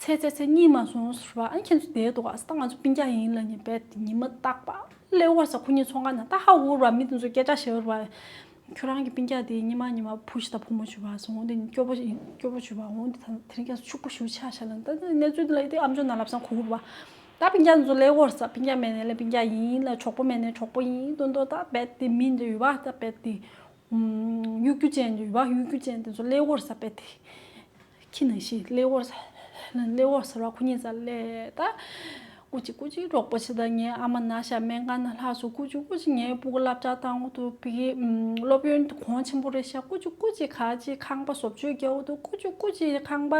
ཚེ་ཚེ་ཚེ་གཉིད་མ་སོང་ཟེར་བ། ཨ་ཁྱེད་ཚོ་བསྡད་འདུག་ཨ་ད་ང་ཚོ་སྤུན་ཀྱག་ཡིན་ལབ་ནས་བས་དེ་ཉི་མ་རྟག་པ། ལས་བར་ས་ཁོ་གཉིས་ཚོང་ཁང་ནང་ད་ཧ་གོ་ར་མི་དེ་ཚོ་སྐད་ཆ་བཤད་ར། ཁྱོད་རང་གི་སྤུན་ཀྱག་དེ་ཉི་མ་ཉི་མ་བུ་ཞིག་དང་བུ་མོ་བྱུང་བ་སོང་དེ་སྐྱོ་པོ་ཞིག་སྐྱོ་པོ་བྱུང་བ་འོང་དེ་དེ་རིང་ཁྱེད་ཚོ་ཕྱུག་པོ་ཞིག་ཆགས་ཤག་ལ་ད་གནས་ཚུལ་དེ་ལ་དེ་ཨམ་ཅོག་ནང་ལབ་སང་གོ་གི་ར། ད་སྤུན་ཀྱག་དེ་ཚོ་ལས་བར་ས་སྤུན་ཀྱག་མེད་ནའི་ལས་སྤུན་ཀྱག་ཡིན་ལ་གྲོགས་པོ་མེད་ནའི་གྲོགས་པོ་ཡིན་མདོག་མདོག་ད་བས་དེ་མི་འདྲ་ཡོད་བ་ད་བས་དེ། གཡུག་རྒྱུ་ཅན་ཡོད་པ་གཡུག་རྒྱུ་ཅན་དེ་ཚོ་ཀླད་ཀོར་ས་པད་དེ། ཁྱི་ནང་བཞིན་ཀླད་ཀོར་ས། ཀླད་ཀོར་ས་ར་ཁོ་གཉིས་ས་ཀླད་ད། སྐུ་མཁྱེན་སྐུ་མཁྱེན་རོགས་པ་ཆེ་ད་ངའི་ཨ་མ་ན་ཤ་སྨན་ཁང་ནང་ལྷག་སོང་། སྐུ་མཁྱེན་སྐུ་མཁྱེན་ངའི་སྤུ་གུ་སློབ་གྲྭ་བཏང་དགོས་འདུག་ཕ་གི་སློབ་ཡོན་དེ་གོང་ཆེན་པོ་རེད་ཤག་སྐུ་མཁྱེན་སྐུ་མཁྱེན་ག་ཅིག་ཁང་པ་བཟོ་བཅོས་རྒྱག་དགོས་འདུག་སྐུ་མཁྱེན་སྐུ་མཁྱེན་ཁང་པ་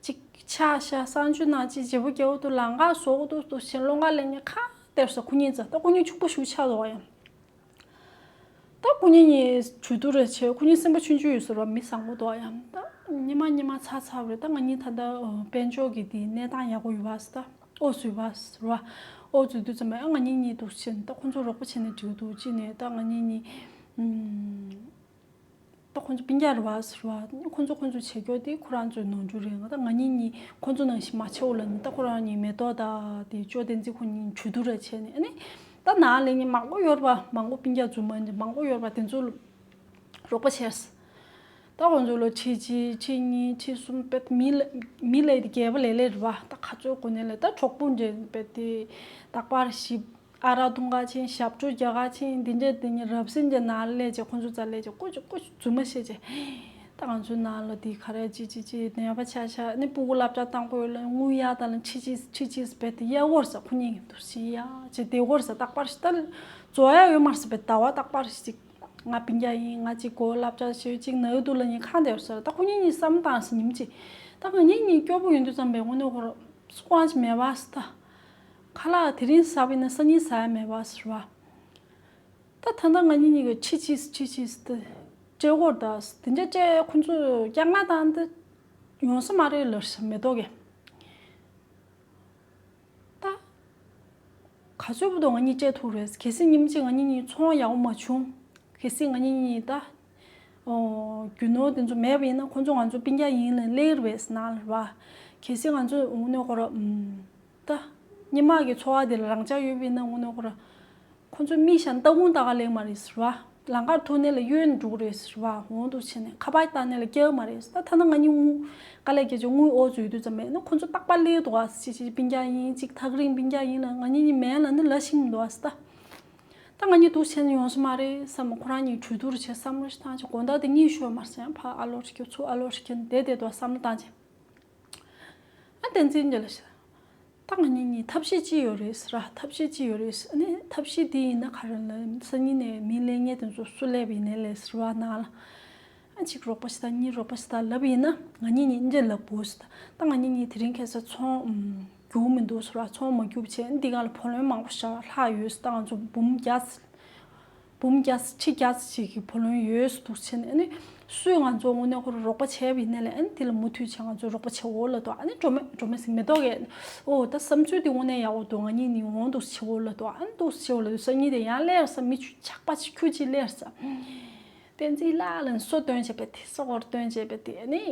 ཅིག་ཆག་ཤག་གསང་སྤྱོད་ནང་ཅིག་བརྗེ་པོ་རྒྱག་དགོས་འདུག་ལམ་ཁ་བཟོ་དགོས་འདུག་ཟེར་སློང་ག་ལེན་ངས་ཁ་གཏད་སོང་། ཁོ་གཉིས་ཚ་ད་ཁོ་གཉིས་ཕྱུག་པོ་ཞིག་ཆགས་འདུག་ཡང་། ད་སྐུ་ཉིད་གཉིས་གྲོས་བསྡུར་རེ་བྱས། སྐུ་ཉིད་སེམས་པ་ཆུང་ཆུང་ཡོད་ཟེར་བ་མི་བཟང་པོ་འདུག་ཡང་ད་ཉི་མ་ཉི་མ་ཚ་ཚ་རེད། ད་ང་གཉིས་ད་ལྟ་དཔལ་འབྱོར་གྱི་དེའི་གནས་སྟངས་ཡག་པོ་ཡོད་པ་ཟེར། ད་ཨོ་ཟུ་ཡོད་པ་ཟེར་བ། ཨོ་ཟུ་དུས་ཙམ་པ་ཡང་ང་གཉིས་གཉིས་འདུག་ཕྱིན་ད་ཁོང་ཚོ་རོགས་པ་བྱས་ནས་འགྲིག་འདུག་ཅི་ནས་ད་ང་གཉིས་གཉིས་ད་ཁོང་ཚོ་སྤུན་ཀྱག་རེད་བ་ཟེར་བ། ཁོང་ཚོ་ཁོང་ཚོ་བྱེད་རྒྱུ་དེ་ཁོ་རང་ཚོའི་ནོར་འཁྲུལ་རེད། ང་ད་ང་གཉིས་གཉིས་ཁོང་ཚོ་ནང་བཞིན་མ་བྱེད་འོ་ལ་ནི་ད་ཁོ་རང་གཉིས་མེ་ཏོག་ད་དེ་ཅོ་བསྟན་འཛིན་ཁོ་གཉིས་གྲོས་བསྡུར་རེ་བྱས་ནས་ཨ་ནི། ད་ནང་ལས་ངན་མང་པོ་ཡོད་པ་མང་པོ་སྤུན་ཀྱག་རྫུན་མ་འདི་མང་པོ་ཡོད་པ་དེ་ཚོ་རོགས་པ་བྱས། ད་ཁོང་ཚོ་ལོ་ཁྲི་གཅིག་ཁྲི་གཉིས་ཁྲི་གསུམ་པད་མི་ལ་མི་ལས་དེ་རྒྱལ་པོ་ལས་ལས་རེད་བ། ད་ཁ་ཚོད་གོ་ནས་ལས་ད་གྲོགས་པོ་འདྲེ་པད་དེ་རྟག་པར་ཞིབ་ཨ་རག་འཐུང་ག་ཕྱིན། ཞབས་བྲོ་རྒྱག་ག་ཕྱིན། འདི་འདྲས་དེ་ཉིད་རབ་སེམས་ཀྱི་ནང་ལས་ཀྱི་ཁོང་ཚོ་རྩ་ལས་ཀྱི་ཀུ་ཅི་ཀུ་ཅི་རྫུན་མ་བཤད་ཀྱི། ད་ང་ཚོའི་ནང་ལ་དེ་ག་རེ་ཅི་ཅི་ཅི་ནད་པ་ཆགས་ཆགས་ནི་སྤུ་གུ་སློབ་གྲྭ་བཏང་དགོས་ལ་དངུལ་གཡར་ད་ལ་ཁྲི་གཅིག་ཁྲི་གཅིག་བེད་དེ་གཡར་དགོས་ས་ཁོ་གཉིས་ཀྱི་འདུག་ཤི་ཡ་ཅི་བདེ་དགོས་ས་རྟག་པར་ཞིག་ད་རྫོགས་ཡ་ཡོད་མ་རེད་ཟེར་བེད་ཟླ་བ་རྟག་པར་ཞིག་ང་སྤུན་ཀྱག་ཡིན་ང་ཅིག་གོ་སློབ་གྲྭ་ཞིག་ཅིག་ན་ཡོད་དུ་ལ་ཉིན་ཁང་དེར་ཟེར་ད་ཁོ་གཉིས་གཉིས་བསམ་བཏང་ཟེར་ཉིན་གཅིག་ད་ང་གཉིས་གཉིས་སྐྱོ་པོ་ཡོད་དུས་ཙམ་པའི་དངོས་གནས་ཁོ་ར་སུ་གང་ཞིག་མེད་པ་ཟེར་ད། ཁ་ལག་དེ་རིང་ཟ་བས་ན་སང་ཉིན་ཟ་ཡ་མེད་པ་ཟེར་བ། ད་ད་ལྟ་ང་གཉིས་གཉིས་ཀྱི་ཁྲི་གཅིག་ཁྲི་གཅིག་ཏུ་སྤྲད་སྐོར་དང་དེ་འདྲ་སྤྲད་ཁོང་ཚོས་རྒྱག་ང་དང་དེ་ཡོང་ས་མ་རེད་ལབ་ཤག་མེ་ཏོག་གིས། ད་ག་ཚོད་བུ་དུ་ང་གཉིས་སྤྲད་ཐུབ་རེད། གལ་སྲིད་ཉིན་གཅིག་ང་གཉིས་གཉིས་ཚོང་ཡག་པོ་མ་བྱུང་། གལ་སྲིད་ང་གཉིས་གཉིས་ད་ཨོ་རྒྱུ་ནོར་དེ་ཚོ་མེད་པ་ཡིན་ན་ཁོང་ཚོ་ང་ཚོ་སྤུན་ཀྱག་ཡིན་ལ་སླེབས་རེད་ཟེར་ན་ལབ་པ། གལ་སྲིད་ང་ཚོ་འུ་ནོ་ཁོ་ར་ཨུམ། ད་སྔོན་མ་གི་འཚོ་བ་དེ་ལ་རང་འཇགས་ཡོད་པ་ཡིན་ན་འུ་ནོ་ཁོ་ར། ཁོ་ཚོ་མི་ཤ་སྟ་གུང་ལྟ་ག་ལེགས་མ་རེད་ཟེར་བ། ལམ་ཁར་ཐུག་ནས་ལ་གཡོལ་ནས་འགྲོ་གི་རེད་ཟེར་བ། འོང་འདུག་བྱས་ནས་ཁ་པར་བཏང་ནས་ལ་སྐྱེལ་མ་རེད་ཟེར། ད་ཐ་ན་ང་གཉིས་དངུལ་དཀའ་ལས་སྐྱེལ་ཆོག་དངུལ་ཨོ་ཚོད་དུས་ཙམ་པས་ན་ཁོ་ཚོ་རྟག་པར་སླེབས་འདུག་ཨ། ཅི་ཅི་སྤུན་ཀྱག་ཡིན་ཅིག་ཐག་རིང་སྤུན་ཀྱག་ཡིན་ལ་ང་གཉིས་གཉིས་མེད་ལ་ནི་ལ་ཤིང་འདུག་ཨ་ཟེར་ད། ད་ང་གཉིས་འདུག་བྱས་ནས་ཡོང་ས་མ་རེད་བསམ་ཁོ་རང་གཉིས་གྲོས་བསྡུར་བྱས་བསམ་བློ་ཞིག་བཏང་ཅིག་དགོང་དག་དེ་གཉིད་ཤོར་མ་སོང་ཡང་ཕ་ཨ་ལོ་ཞིག་གྱོ་ཚུ་ཨ་ལོ་ཞིག་གྱོ་བསྡད་བསྡད་འདུག་བསམ་བློ་བཏང་ཅིག་ཨ་ བསྟན་འཛིན་གྱིས་ལབ་ཤག་ད་ང་གཉིས་གཉིས་ཐབས་ཤེས་ཅི་ཡོད་རེད་ཟེར་ར། ཐབས་ཤེས་ཅི་ཡོད་རེད་ཟེར། ཨ་ནི་ཐབས་ཤེས་འདི་ཡིན་ན་ག་རེ་ལབ། སང་ཉིན་ནས་མི་ལས་ངན་དེ་ཚོ་སུ་སླེབས་ཡིན་ནའི་ལས་ཟེར་བ་ནང་ལ། ཨ་གཅིག་རོགས་པ་ཞིག་དང་གཉིས་རོགས་པ་ཞིག་དང་ལབ་ཡིན་ན། ང་གཉིས་གཉིས་འདི་ལབ་དགོས་ཟེར། ད་ང་གཉིས་གཉིས་དེ་རིང་ཁ་སང་ཚོང་ཨུམ་རྒྱུག་མི་འདུག་ཟེར་བ། ཚོང་མ་རྒྱུག་བྱས། འདི་ག་ལ་བུ་ལོན་མང་པོ་ཞིག་ལྷག་ཡོད་ཟེར། ད་ང་ཚོ་འབུམ་བརྒྱ་ཙམ། འབུམ་བརྒྱ་ཙམ་ཁྲི་བརྒྱ་ཙམ་ཞིག་གི་བུ་ལོན་ཡོད་ཟེར་འདུག་བྱས་ནས། ཨ་ནི་སུས་ང་ཚོ་དངོས་གནས་ཁོ་རང་རོགས་པ་བྱས་པ་ཡིན་ནའི་ལས། ཨ་ནི་དེ་ལ་མུ་མཐུད་བྱས་ང་ཚོ་རོགས་པ་བྱེད་འོ་ལབ་འདུག་ཨ་ནི་འགྲོ་མི་འགྲོ་མི་ཟིན་མེ་ཏོག་གིས། ཨོ་ད་བསམ་ཚུལ་དེ་དངོས་གནས་ཡག་པོ་འདུག་ང་གཉིས་གཉིས་འོང་འདུག་བྱེད་འོ་ལབ་འདུག་ཨ་ནི་འདུག་བྱེད་འོ་ལབ་འདུག་སང་ཉིན་དེ་ཡང་སླེབས་ས་མི་ཆུ་ཆག་པ་ཅིག་ཁྱུ་གཅིག་སླེབས་ས། བསྟན་འཛིན་ལགས་ལབ་ནས་སོ་བཏོན་བྱས་པས་དེ། སོ་སྐོར་བཏོན་བྱས་པས་དེ། ཨ་ནི་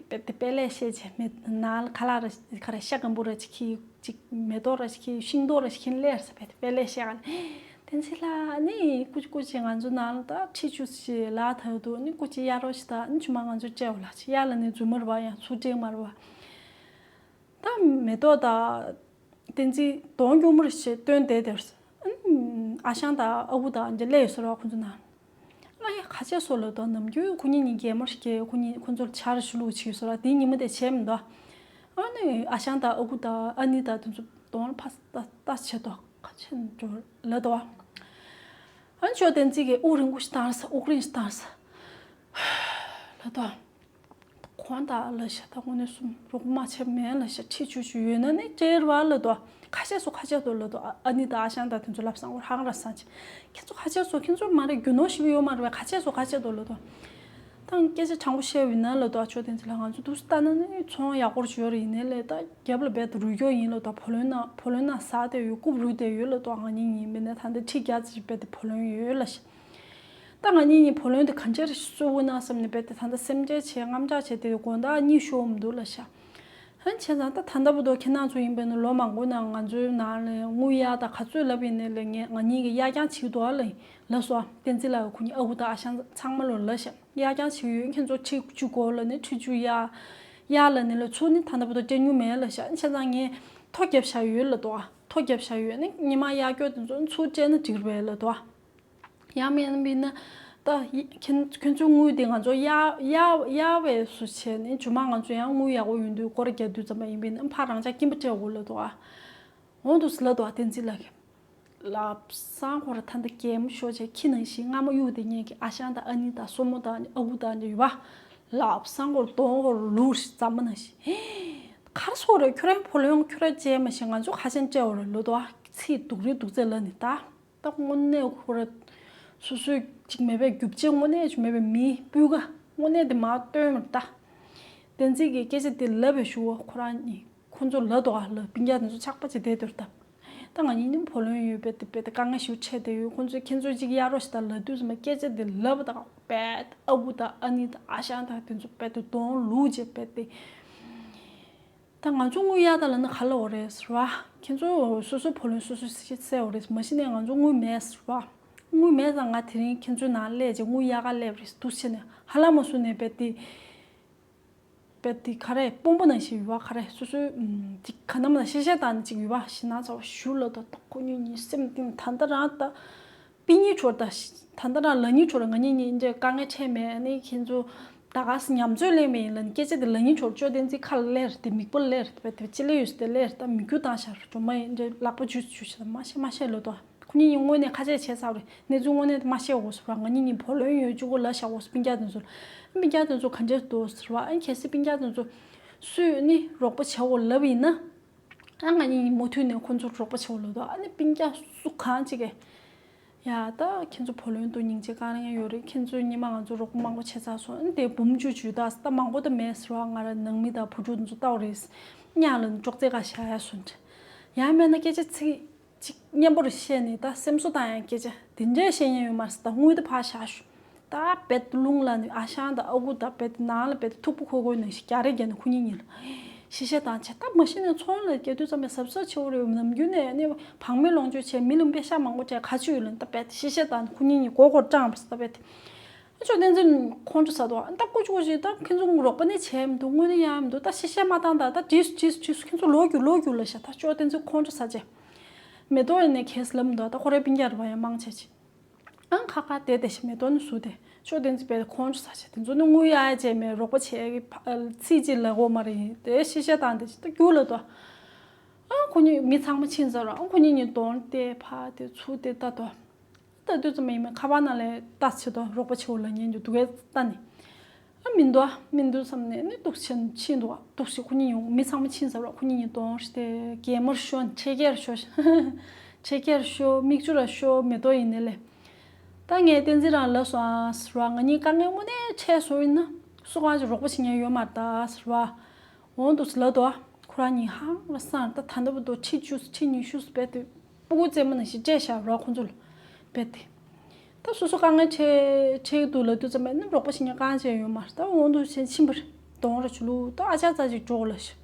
པས་དེ་དཔེ་ལེགས་བཤད་བྱས། མེད་ནང་ལ་ཁ་ལག་ར་ཁ་ར་ཤ་སྐམ་པོ་ར་ཅིག་ཁྱེར། ཅིག་མེ་ཏོག་ར་ཅིག་ཁྱེར། ཤིང་ཏོག་ར་ཅིག་ཁྱེར་སླེབས་ས། པས་དེ་དཔེ་ལེགས་བཤད་ག་ལ། བསྟན་འཛིན་ལགས་ཨ་ནི་སྐུ་མཁྱེན་སྐུ་མཁྱེན། ང་ཚོ་ནང་ལ་ད་ཁྲི་བཅུ་ཞིག་ལ་ཐལ་འདུག་ཨ་ནི་སྐུ་མཁྱེན་གཡར་རོགས་ཞིག་དང་། ཨ་ནི་ཆུ་མ་ང་ཚོ་སྤྲད་འོ་ལབ་ཅིག་གཡར་ལབ་ནས་རྫུན་མ་རེད་པ། ཡང་ཚུར་སྤྲད་མ་རེད་པ། ད་མེ་ཏོག་དང་བསྟན་འཛིན་གདོང་སྐྱུར་མོ་རེ་བྱས་བསྟན་བསྡད་དེ། ཨ་ནི་ཨ་ཞང་དང་ཨ་ཁུ་དང་འདྲ་སླེབས་ཡོད་ས་རེད་པ། ཁོ་ཚོ་ནང་ང་ཡ་ག་བྱས་སོང་ལབ་འདུག་ནམ་རྒྱུན་ཁོ་གཉིས་གཉིས་གད་མོ་རེ་བགད། ཁོ་གཉིས་ཁོ་ཚོར་ཆ་རེ་ཞུ་ལུགས་བྱས་ཡོད་ས་རེད་པ། དེ་ཉིན་མོ་དེ་བྱས་མི་འདུག་ཨ་ནི་ཨ་ཞང་དང་ཨ་ཁུ་དང་ཨ་ནེ་དང་དེ་ཚོ་གདོང་ལ་ཕར་ལྟ་ལྟ་བྱས་འདུག་ག་བྱས་ནས་འགྲོ་ལབ་འདུག་ཨ་ནི་ཅོ་བསྟན་འཛིན་གྱིས་དབུགས་རིང་པོ་ཞིག་བཏང་ས། དབུགས་རིང་ཞིག་བཏང་ས་ལབ་འདུག་ཁོང་དང་ལབ་ཤག་ད་དངོས་གནས་སུ་རོགས་པ་མ་བྱས་མེད་ལབ་ཤག་ཁྲི་བཅུ་བཅུ་ཡོད་ན་ནི་སྤྲད་ར་ལབ་འདུག་ག་བྱས་སོང་ག་བྱས་འདུག་ལབ་འདུག་ཨ་ནེ་དང་ཨ་ཞང་དང་དེ་ཚོ་ལབ་སང་ཁོ་ཧང་ར་སང་བྱས། ཁྱེད་ཚོ་ག་བྱས་སོང་། ཁྱེད་ཚོ་མ་རེད། རྒྱུ་ནོར་ཞིག་ཡོད་མ་རེད་པས། ག་བྱས་སོང་ག་བྱས་འདུག་ལབ་འདུག་ད་སྐད་ཆ་དྲང་པོ་བཤད་པ་ཡིན་ན་ལབ་འདུག་ཨ་ཅོ་བསྟན་འཛིན་ལགས། ང་ཚོ་འདུག་སེ་ལྟ་ན་ནི་ཚོང་ཡག་པོ་ཞིག་ཡོད་རེད། ཡིན་ནའི་ལས་ད་རྒྱབ་ལ་རྦད་དེ་རུལ་རྒྱུ་ཡིན་ལབ་འདུག་བུ་ལོན་ནང་བུ་ལོན་ནང་ཟག་བསྡད་ཡོད། རྐུབ་རུལ་བསྡད་ཡོད་ལབ་འདུག་ང་གཉིས་གཉིས་མིན་ན་ད་ལྟ་ཁྲི་བརྒྱ་ཙམ་རྦད་དེ་བུ་ལོན་ཡོད་ལབ་ཤག་ད་ང་གཉིས་གཉིས་བུ་ལོན་དེ་ག་འདྲ་རེ་གསོ་དགོས་ན་བསམ་ནས་རྦད་དེ་ད་ལྟ་སེམས་ཁྲལ་བྱས། དངངས་སྐྲག་བྱས། དེ་དགོང་དག་གཉིད་ཤོར་མི་འདུག་ལབ་ཤག་ཧན། བྱས་ཙང་ད་ད་ལྟ་བར་དུ་ཁྱེད་རང་ཚོ་ཡིན་པས་ན་ལོ་མང་པོའི་ནང་ང་ཚོའི་ནང་ལ་དངུལ་གཡར་དང་ག་ཚོད་ལབ་ཡིན་ནའི་ལས་ངས་ང་གཉིས་ཀྱིས་གཡར་རྐྱང་བྱེད་ཀྱི་འདུག་ཨ་ལབ་ལབ་སོང་། བསྟན་འཛིན་ལགས་ཁོ་གཉིས་ཨ་ཁུ་དང་ཨ་ཞང་ཚང་མ་ལོ་ལབ་ཤག་གཡར་རྐྱང་བྱེད་ཀྱི་ཡོད། ཁྱེད་ཚོ་ཁྲི་བཅུ་དགོས་ལབ་ནས་ཁྲི་བཅུ་གཡར། གཡར་ལབ་ནས་ལབ་ཚུར་ནི་ད་ལྟ་བར་དུ་སྤྲད་མྱོང་མེད་ལབ་ཤག་བྱས་ཙང་ངས་ཐོ་བརྒྱབ་བཞག་ཡོད་ལབ་འདུག་ཨ་ཐོ་བརྒྱབ་བཞག་ཡོད། ནི་སྔོན་མ་གཡར་རྒྱུ་དེ་ཚོ་ཚུར་སྤྲད་ན་འགྲིག་རེད་ལབ་འདུག་ཨ། ཡང་མིན་ན་ད་ཁྱེད་ཁྱེད་ཚོའི་དངུལ་དེ་ང་ཚོ་གཡར་གཡར་གཡར་བས་སུ་བྱས་ནས། རྗེས་མ་ང་ཚོ་ཡང་དངུལ་ཡག་པོ་ཡོང་དུས་སྐོར་རྒྱག་དུས་ཙམ་པ་ཡིན་པས་ན་ཕར་རང་ཅག་སྐྱིན་པ་སྤྲད་དགོས་ལབ་འདུག་ཨ། འོང་འདུག་ཟེར་ལབ་འདུག་ཨ། བསྟན་འཛིན་ལགས་ཀྱིས་ལབ་སང་ཁོ་ར་ད་ལྟ་གད་མོ་ཤོར་བྱས་ཁྱི་ནང་བཞིན་རྔ་མ་གཡུག་དེ་ཉན་གི་ཨ་ཞང་དང་ཨ་ནེ་དང་སྲུ་མོ་དང་ཨ་ཁུ་དང་ཡོད་པ། ལབ་སང་ཁོ་ར་གདོང་ཁོ་ར་ལུག་རྫ་མ་ནང་བཞིན། ག་རེ་ཟེར་དགོས་རེད། ཁྱོད་རང་བུ་ལོན་ཁྱོད་རང་བྱས་མ་ཤེས། ང་ཚོ་ཁ་ཤས་སྤྲད་དགོས་རེད་ལབ་འདུག་ཨ། ཚིག་སྡུག་རེད་སྡུག་ཚད་ལབ་ནས་ད། ད་དངོས་གནས་ཁོ་ར་སོ་སོའི་ཅིག་མེད་པའི་རྒྱུ་ཆ་དངོས་གནས་ཅིག་མེད་པའི་མིའི་སྤུས་ཀ་དངོས་གནས་དེ་མར་སྟོན་མར་ལྟ། བསྟན་འཛིན་གྱིས་སྐད་ཆ་དེ་ལབ་པའི་གཞུག་གུ་ཁོ་རང་གཉིས་ཁོ་ཚོ་ལབ་འདུག་ཨ། ལབ་སྤུན་ཀྱག་དེ་ཚོ་ཆགས་པ་བྱས་བསྡད་འདུག་ད། ད་ང་གཉིས་ནི་བུ་ལོན་ཡོད་པས་དེ་དཔེ་དེ་དཀའ་ངལ་ཞིག་འཕྲད་བསྡད་ཡོད། ཁོ་ཚོས་ཁྱེད་ཚོས་ཅིག་གཡར་རོགས་ཞེས་ད་ལབ་དུས་ཙམ་པ་སྐད་ཆ་དེ་ལབ་པ་དང་རྦད་ཨ་ཁུ་དང་ཨ་ནེ་དང་ཨ་ཞང་དང་དེ་ཚོ་རྦད་དེ་གདོང་ལུག་བྱས་རྦད་དེ། ད་ང་ཚོ་དངུལ་གཡར་དང་ལབ་ན་ག་ལབ་དགོས་རེད་ཟེར་བ། ཁྱེད་ཚོ་སོ་སོའི་བུ་ལོན་སོ་སོས་སེལ་དགོས་རེད། མ་གཞི་ནས་ང་ཚོ་དངུལ་མེད་ཟེར་བ། དངུལ་མེད་ཙང་ང་དེ་རིང་ཁྱེད་ཚོའི་ནང་སླེབས་བྱས་དངུལ་གཡར་ག་སླེབས་རེད། འདུག་བྱས་ནས་ཧ་ལམ་མ་སོང་ནས་རྦད་དེ། རྦད་དེ་ག་རེ་དཔོན་པོ་ནང་བཞིན་ཡོད་པ། ག་རེ་སོ་སོའི་ཅིག་ག་ནམ་ལ་གཤེ་གཤེ་བཏང་ནས་ཅིག་ཡོད་པ། ཞེད་སྣང་ཚ་བ་ཞེ་པོ་ལབ་འདུག་ད་ཁོ་གཉིས་གཉིས་སེམས་གཏིང་ད་ལྟ་རང་ད། པི་ཉི་ཆོར་ད། ད་ལྟ་རང་ལ་ཉི་ཆོར་ང་གཉིས་གཉིས་འདྲ་དཀའ་ངལ་འཕྲད་མེད། ཨ་ནི་ཁྱེད་ཚོ་ད་ག་སེ་ཉམས་ཚོད་ལེན་མེད་ཡིན་ལབ་ནས་སྐད་ཆ་དེ་ལ་ཉི་ཆོར་ཅོ་བསྟན་འཛིན་ཁ་ལ་སླེབས་དེ་མིག་པོ་ལ་སླེབས་དེ་ཅི་ལས་ཡོད་སེ་དེ་སླེབས་ད་མིག་རྒྱུ་བཏང་ཤར་ཇོ་མ་ཡིན་འདྲ་ལག་པ་འཇུ་འཇུ་ཤར་མ་ཤེས་མ་ཤེས་ལོ་ཏོ། ཁོ་གཉིས་གཉིས་དངོས་གནས་ཁ་ཆད་བྱས་ཚར་རེད། གནས་ཚུལ་དངོས་གནས་དེ་མ་ཤེས་འོ་ཟེར་བ། ང་གཉིས་གཉིས་བུ་ལོན་ཡོད་བཅུག་གོ་ལ་བཞག་འོ་ཟེར་སྤུན་ཀྱག་དེ་ཚོ་ལ། སྤུན་ཀྱག་དེ་ཚོ་ག་འདྲས་འདུག་ཟེར་བ། ཨ་ནི་གལ་སྲིད་སྤུན་ཀྱག་དེ་ཚོ་སུས་ནི་རོགས་པ་བྱས་འོ་ལབ་ཡིན་ན། ཨ་ང་གཉིས་མུ་མཐུད་ནས་ཁོ་ཚོར་རོགས་པ་བྱེད་འོ་ལབ་འདུག་ཨ་ནི་སྤུན་ཀྱག་སུ་གང་ཅིག་གིས། ཡ་ད་ཁྱེད་ཚོ་བུ་ལོན་དུ་སྙིང་རྗེ་གང་ཡང་ཡོད་རེད། ཁྱེད་ཚོས་སྔོན་མ་ང་ཚོ་རོགས་པ་མང་པོ་བྱས་ཚར་སོང་། ཨ་ནི་དེ་འབུམ་བཅུ་བཅུ་ད་ད་མང་པོ་ད་མེད་ཟེར་བ། ང་ར་ནང་མི་དང་བུ་ཕྲུག་དེ་ཚོ་ལྟ་བ་རེད། གཉའ་ལ་ཅོག་ཙེ་ག་བཞག་ཡ་སོང་། ཡང་མེད་ན་སྐད་ཆ་ཚིག་གཅིག་སྙན་པོ་རེ་བཤད་ནས་ད་སེམས་གསོ་བཏང་ཡ་སྐད་ཆ་དེ་འདྲས་བཤད་མཁན་ཡོད་མ་རེད་ཟེར། ད་དངུལ་དེ་ཕར་བཞག་ཞུ། ད་རྦད་རླུང་ལ་ནི་ཨ་ཞང་དང་ཨ་ཁུ་དང་རྦད་ནང་ལ་རྦད་ཐུག་པོ་ཁོལ་ཁོལ་ནང་བཞིན་རྒྱག་རེས་རྒྱག་ནས་ཁོ་གཉིས་གཉིས་ལ་གཤེ་གཤེ་བཏང་བྱས། ད་མ་གཞི་ནས་ཚོང་ལ་སྐྱེལ་དུས་ཙམ་པས་གཟབ་གཟབ་བྱེད་དགོས་རེད། ནམ་རྒྱུན་ནས་ནི་བག་མེད་ལོངས་སྤྱོད་བྱས་མི་ལ་པེ་ཤག་མང་པོ་སྤྲད་ག་ཅི་ཡོད་ལ་ད་རྦད་གཤེ་གཤེ་བཏང་ནས་ཁོ་གཉིས་གཉིས་མགོ་སྐོར་སྐྲངས་པ་ཟེར། ད་རྦད་ཨ་ཅོ་བསྟན་འཛིན་ཁོང་ཁྲོ་ཟ་འདུག་ཨ་ད་ཀུ་ཅོ་ཀུ་ཅོ་ད་ཁྱེད་ཚོ་རོགས་པ་ནི་བྱས་མི་འདུག་དངུལ་ནི་གཡར་མི་འདུག་ད་གཤེ་གཤེ་མ་བཏང་ད། ད་བྲིས་སུ་བྲིས་སུ་བྲིས་སུ་ཁྱེད་ཚོ་ལོག་རྒྱུགས་ལོག་རྒྱུགས་ལབ་ཤག་ད་ཨ་ཅོ་བསྟན་འཛིན་ཁོང་ཁྲོ་ཟ་བྱས། མེ་ཏོག་ཡིན་ནའི་གས་ལབ་མི་འདུག་ད་ཁོ་རའི་སྤུན་ཀྱག་རེད་པ། ཡང་མང་ཆེ་ཆེ། ཨང་ཁ་ཁ་དེ་དེ་ཞིག་མེ་ཏོག་ནི་བཟོ་དེ་ཤོག་དེ་ཚོ་པའི་ཁོང་ཆུ་ས་ཆ་དེ་ཚོ་ནི་དངུལ་གཡར་བྱས་མེད་རོགས་པ་བྱས་ཀྱི་ཕ་ཚིག་ཅིག་ལ་གོ་མ་རེད་ཡིན་དེ་ཤེས་བྱ་དང་དེ་ཅིག་ད་རྒྱུགས་ལ་དོ། ཨང་ཁོ་གཉིས་མི་ཚང་མ་ཕྱིན་ཚར་རོ། ཨང་ཁོ་གཉིས་གཉིས་གདོང་དེ་ཕ་དེ་ཚུར་དེ་ལྟ་དོ། ལྟ་དུས་ཙམ་ཡིན་མིན་ཁ་པར་ནང་ལས་ལྟ་ཆེ་དོ་རོགས་པ་ཆེ་བོ་ལ་ཉན་རྒྱུ་འདུག་གས་ལྟ་ནི། ཨ་མི་འདུག་ཨ་མི་འདུག་བསམ་ནས་ནི་ཏོག་ཙམ་ཕྱིན་འདུག་ཨ་ཏོག་ཙམ་ཁོ་གཉིས་ཡོང་མི་ཚང་མ་ཕྱིན་ཚར་རོ། ཁོ་གཉིས་གཉིས་གདོང་དེ་གད་མོར་ཤོ་ཆེ་གེར་ཤོ་ཆེ་གེར་ཤོ་མིག་ཆུ་ར་ཤོ་མེ་ཏོག་ཡིན་ནི་ལས། ད་ངས་བསྟན་འཛིན་རང་ལབ་སོང་ཨ་ཟེར་བ། ང་གཉིས་དཀའ་ངལ་དངོས་གནས་འཕྲད་སོང་ཡིན་ན་སུ་གང་ཅིག་རོགས་པ་བྱེད་མཁན་ཡོད་མ་རེད་ད་ཟེར་བ། འོང་འདུག་ཟེར་ལབ་འདུག་ཁོ་རང་གཉིས་ཧང་ར་སང་ད་ད་འདི་བར་དུ་ཁྲི་བཅུ་ཁྲི་ཉི་ཤུ་སྦས་དུས་སྤུ་གུ་རྩེད་མོ་ནང་བཞིན་སྤྲད་བཞག་རོགས་ཁོང་ཚོ་ལ་སྦས་ཏེ། ད་སོ་སོ་དཀའ་ངལ་འཕྲད་འཕྲད་འདུག་ལབ་དུས་ཙམ་པས་ནི་རོགས་པ་བྱེད་མཁན་གང་ཅིག་ཡོད་མ་རེད། ད་འོང་འདུག་བྱས་ཕྱིན་པ་རེད། གདོང་ར་ཆུ་ལུག་ད་ཨ་ཅག་རྩ་ཅིག་འགྲོ་ལ་ཤི།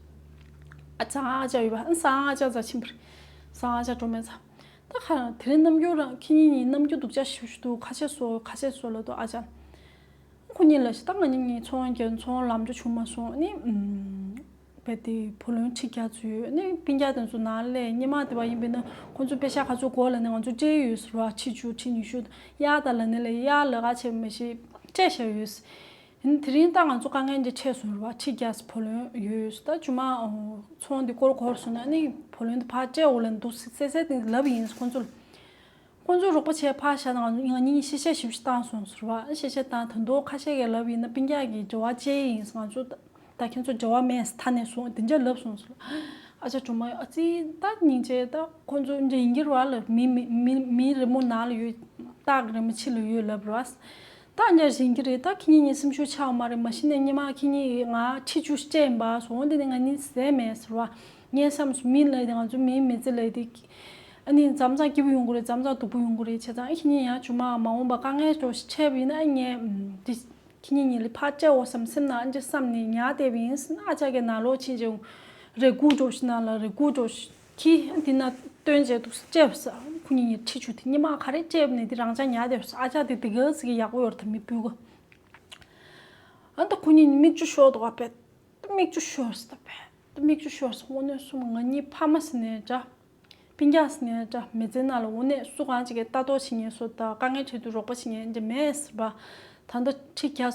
ཨ་ཙང་ཨ་ཅག་ཡོད་པ་ཨ་སང་ཨ་ཅག་རྩ་ཕྱིན་པ་རེད། སང་ཨ་ཅག་འགྲོ་མེད་ཙང་། ད་ཁ་དེ་རིང་རྣམ་འགྱུར་རང་ཁྱེད་གཉིས་གཉིས་རྣམ་འགྱུར་སྡུག་ཅག་ཞིག་འདུག་ཁ་ཤས་སོ་ཁ་ཤས་སོ་ལབ་འདུག་ཨ་ཅག་ཁོ་གཉིས་ལ་ཞིག་ད་ང་གཉིས་གཉིས་ཚོང་རྒྱག་ཚོང་ལམ་འགྲོ་བྱུང་མ་སོང་ནི། ཨུམ། བས་དེ་བུ་ལོན་ཁྲི་བརྒྱ་ཚུད་ནི་སྤུན་ཀྱག་དེ་ཚོ་ནང་ལས་སྙེ་མ་དེ་བ་ཡིན་པས་ན་ཁོ་ཚོ་པེ་ཤ་ག་ཚོད་དགོས་ལ་ནི་ང་ཚོ་སྤྲད་ཡོད་ཟེར་བ། ཁྲི་བཅུ་ཁྲི་ཉི་ཤུ་གཡར་ད་ལ་ནི་ལས་གཡར་ལ་ག་བྱས་མ་ཤེས་སྤྲད་བཞག་ཡོད། ཡིན་དེ་རིང་ད་ང་ཚོ་དཀའ་ངལ་འདི་འཕྲད་སོང་རེད་བ། ཁྲི་བརྒྱ་བུ་ལོན་ཡོད་ད་ཇུ་མ་ཚོང་འདི་སྐོར་འཁོར་སོང་ན་ནི་བུ་ལོན་འདི་ཕར་སྤྲད་འོ་ལ་འདུག་སེ་སེ་དེ་ལབ་ཡིན་ཁོ་ཚོ་ལ། ཁོང་ཚོ་རོགས་པ་བྱས་ཕར་བཞག་ན་ང་ང་གཉིས་ཤེས་བྱ་ཞིབ་ཞིབ་བཏང་སོང་ཟེར་བ། ཤེས་བྱ་བཏང་ད་དུང་ཁ་ཤས་ཀྱིས་ལབ་ཡིན་ན་སྤུན་ཀྱག་གིས་འབྲེལ་བ་བཅད་ཡིན་ང་ཚོ་ད་ད་ཁྱེད་ཚོ་འབྲེལ་བ་མེད་ཐ་ནས་སོང་དེ་འདྲ་ལབ་སོང་ཟེར། ཨ་ཅག་གྲོ་མ་ཨ་ཙི་ད་སྙིང་རྗེ་ད་ཁོང་ཚོ་འདྲ་ཡིན་གྱི་རེད་བ་ལབ། མི་མི་མི་མི་རི་མོ་ནང་ལ་ཡོད་སྟག་རི་མོ་ཕྱི་ལ་ཡོད་ལབ་རེད་བ། ད་འདྲ་ཡིན་གྱི་རེད། ད་ཁྱེད་གཉིས་གཉིས་སེམས་ཤུགས་ཆག་མ་རེད། མ་གཞི་ནས་སྙེ་མ་ཁྱེད་གཉིས་ང་ཁྲི་བཅུ་སྤྲད་ཡིན་པ་སོང་དེ་ནས་ང་གཉིས་ཟས་མེད་ཟེར་བ། ངའི་བསམ་སོང་མི་ལ་དེ་ང་ཚོ་མིའི་མི་ཚེ་ལ་དེ། ཨ་ནི་མཚམས་མཚམས་སྐྱིད་པོ་ཡོང་གི་རེད། མཚམས་མཚམས་སྡུག་པོ་ཡོང་གི་རེད། བྱས་ཙང་ཨ་ཁྱེད་གཉིས་ཡང་ཇུ་མ་མ་འོངས་པ་དཀའ་ངལ་འགྲོ་ཞིག་འཕྲད་པ་ཡིན་ན་ཨ་ངས་འདི་ཁྱེད་གཉིས་གཉིས་ལ་ཕར་སྤྲད་འོ་བསམ་སེམས་ནང་ཨ་འདྲ་བསམ་ནས་ཉར་བསྡད་པ་ཡིན། ཨ་ཅག་གི་ནང་ལོགས་ཕྱིན་ཅིང་རེ་སྒུག་འགྲོ་ཞིག་ནང་ལ་རེ་སྒུག་འགྲོ་ཞིག་གིས་འདི་ན་སྟོན་བྱས་འདུག་སྤྲད་པ་ས་ཁོ་གཉིས་གཉིས་ཁྲི་ཆུ་དེ་ཉི་མ་ག་རེ་སྤྲད་པ་ནས་འདི་རང་ཅག་ཉར་བསྡད་པ་ས་ཨ་ཅག་དེ་དེ་ག་ཟིག་གི་ཡག་པོ་ཡོད་རེད་ད་མི་སྤུས་ཀ་ཨ་ད་ཁོ་གཉིས་གཉིས་མིག་ཆུ་ཤོར་འདུག་ག་པས། མིག་ཆུ་ཤོར་སོང་ད་པས། མིག་ཆུ་ཤོར་སོང་། དངོས་གནས་སོང་ང་གཉིས་ཕ་མ་ཟེར་ནའི་འདྲ། སྤུན་ཀྱག་ཟེར་ནའི་འདྲ། མི་ཚེ་ནང་ལ་དངོས་གནས་སུ་གང་ཅིག་གིས་ལྟ་རྟོག་བྱེད་མཁན་སུ་དང་དཀའ་ངལ་འཕྲད་དུས་རོགས་པ་བྱེད་མཁན་འདྲ་མེད་ཟེར་བ། ད་ལྟ་ཁྲི་བརྒྱ་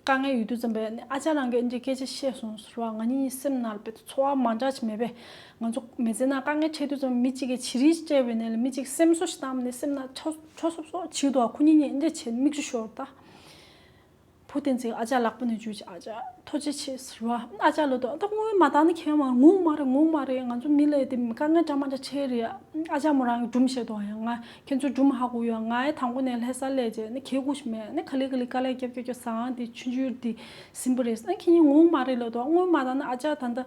དཀའ་ངལ་ཡོད་དུས་ཙམ་པས་ནི་ཨ་ཅག་རང་གིས་འདྲ་སྐད་ཆ་བཤད་སོང་ཟེར་བ། ང་གཉིས་སེམས་ནང་ལ་དཔེ་ཚོར་བ་མ་འདྲ་ཅིག་མེད་པས། ང་ཚོ་མི་ཚེ་ནང་དཀའ་ངལ་འཕྲད་དུས་ཙམ་མི་གཅིག་གིས་ཇི་རིགས་སྤྲད་པའི་ནས་ལ་མི་གཅིག་སེམས་གསོ་ཞིག་བཏང་ནས་སེམས་ནང་ཁྲོ་ཁྲོ་སོབ་སོབ་བྱེད་འདུག་ག་ཁོ་གཉིས་གཉིས་འདྲ་བྱས་ནས་མིག་ཆུ་ཤོར་ད། བུ་བསྟན་འཛིན་ཨ་ཅག་ལག་པ་ནས་འཇུས་ཀྱི་ཨ་ཅག་ཐུགས་རྗེ་ཆེ་ཟེར་བ། ཨ་ཅག་ལ་དོ་ད་དངུལ་མ་བཏང་ན་ཁྱེད་མ་ངུ་མ་རེད་ངུ་མ་རེད། ང་ཚོ་མི་ལ་དེ་དཀའ་ངལ་འདྲ་མ་འདྲ་ཆེ་རེད། ཨ་ཅག་མོ་རང་གི་སྒྲུང་བཤད་དོ་ཡང་ང་ཁྱེད་ཚོ་སྒྲུང་ཧ་གོ་ཡོད། ང་ཡི་དང་པོ་ནས་ལྷ་ས་སླེབས་རྗེས་ནི་ཁྱེད་སྒུག་ཤི་མེད་ནི་ག་ལེ་ག་ལེ་དཀའ་ལས་རྒྱབ་རྒྱབ་རྒྱབ་ཟང་དེ་ཆུང་ཆུང་དེ་ཟིན་པ་རེད། ཨ་ཁྱེད་གཉིས་ངུ་མ་རེད་ལ་དོ་དངུལ་མ་བཏང་ན་ཨ་ཅག་ད་ལྟ།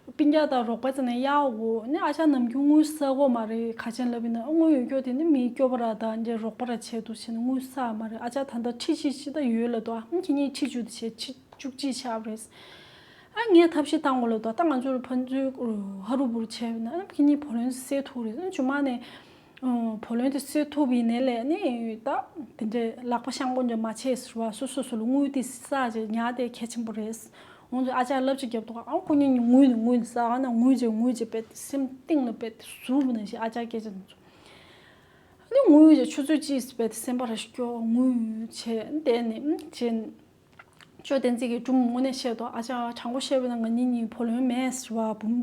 སྤུན་ཀྱག་དང་རོགས་པ་ཚོ་ནས་གཡར་འོ་ནི་ཨ་ཅག་ནམ་རྒྱུན་དངུལ་བསག་གོ་མ་རེད། ག་ཅན་ལབ་ཡིན་ན་དངུལ་ཡོད་སྐྱོ་དེ་ནི་མི་སྐྱོ་པ་ར་དང་འདྲ་རོགས་པ་ར་བྱས་འདུག་བྱས་ནས་དངུལ་བསག་མ་རེད། ཨ་ཅག་ད་ལྟ་ཁྲི་གཅིག་ཅིག་ད་ཡོད་ལ་དོ་ཨ་ཁྱེད་གཉིས་ཁྲི་བཅུ་དེ་བྱས་ཁྲི་བཅུ་གཅིག་ཆགས་པ་རེད། ཨ་ངས་ཐབས་ཤེས་བཏང་གོ་ལ་དོ་ད་ང་ཚོར་ཕན་ཚུན་ཧ་རུ་བུ་རུ་བྱས་ཡོད་ན་ཨ་ཁྱེད་གཉིས་བུ་ལོན་སེལ་ཐུབ་རེད། ཨ་ཇུ་མ་ནས། བུ་ལོན་དེ་སེལ་ཐུབ་པའི་ནས་ལས་ནི་ད་དེ་འདྲའི་ལག་པ་བཤང་པོ་འདྲ་མ་བྱས་ཟེར་བ་སོ་སོ་སོ་ལ་དངུལ་དེ་བསགས་བྱས་ཉར་དེ་གལ་ཆེན་པོ་རེད། འོང་ཚོ་ཨ་ཅག་ལབ་ཅིག་རྒྱབ་འདུག་ཨ་ཁོ་གཉིས་ངུས་ནས་ངུས་ནས་ཟ་ཨ་ན་ངུས་བྱས་ངུས་བྱས་པས་སེམས་གཏིང་ལ་པས་ཟུག་ནས་ཞེས་ཨ་ཅག་སྐད་ཆ་འདི་ཚོ་ནི་ངུས་བྱས་ཆུ་ཚོད་གཅིག་པས་སེམས་པ་ར་སྐྱོ་ངུས་བྱས་བསྡད་ནས་བྱས། ཅོ་བསྟན་འཛིན་གྱིས་སྒྲུང་དངོས་གནས་བཤད་དོ། ཨ་ཅག་དྲང་པོ་བཤད་པ་ན་ང་གཉིས་གཉིས་བུ་ལོན་མེད་ཟེར་བ། འབུམ་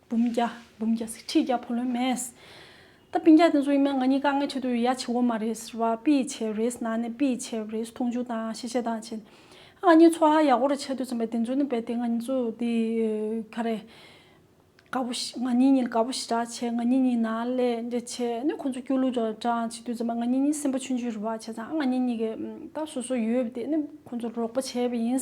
འབུམ་བརྒྱ་འབུམ་བརྒྱ་ཟེར་ཁྲི་བརྒྱ་བུ་ལོན་མེད། ད་སྤུན་ཀྱག་དེ་ཚོ་ཡིན་ན་ང་གཉིས་དཀའ་ངལ་འཕྲད་དུས་ཡ་བྱེད་དགོས་མ་རེད་ཟེར་བ། པི་བྱས་རེད་ནང་ནས་པི་བྱས་རེད་མཐོང་ཆུང་དང་ཤེས་བྱ་དང་བྱས། ང་གཉིས་ཚོ་ཧ་ཡག་པོ་རེ་ཆགས་དུས་ཙམ་པ་དེ་ཚོ་ནི་བས་དེ་ང་གཉིས་ཚོ་དེ་ག་རེ། དགའ་པོ་ཞིག་ང་གཉིས་གཉིས་ལ་དགའ་པོ་ཞེ་དྲག་བྱས་ང་གཉིས་གཉིས་ནང་ལས་འདྲ་བྱས་ནི་ཁོང་ཚོ་སྐྱོ་གླུ་འདྲ་བྲང་བྱེད་དུས་ཙམ་པ་ང་གཉིས་གཉིས་སེམས་པ་ཆུང་ཆུང་རེད་བ། བྱས་ཙང་ང་གཉིས་གཉིས་ཀྱི་ད་སོ་སོ་ཡོད་པ་དེ་ནི་ཁོང་ཚོར་རོགས་པ་བྱས་པ་ཡིན།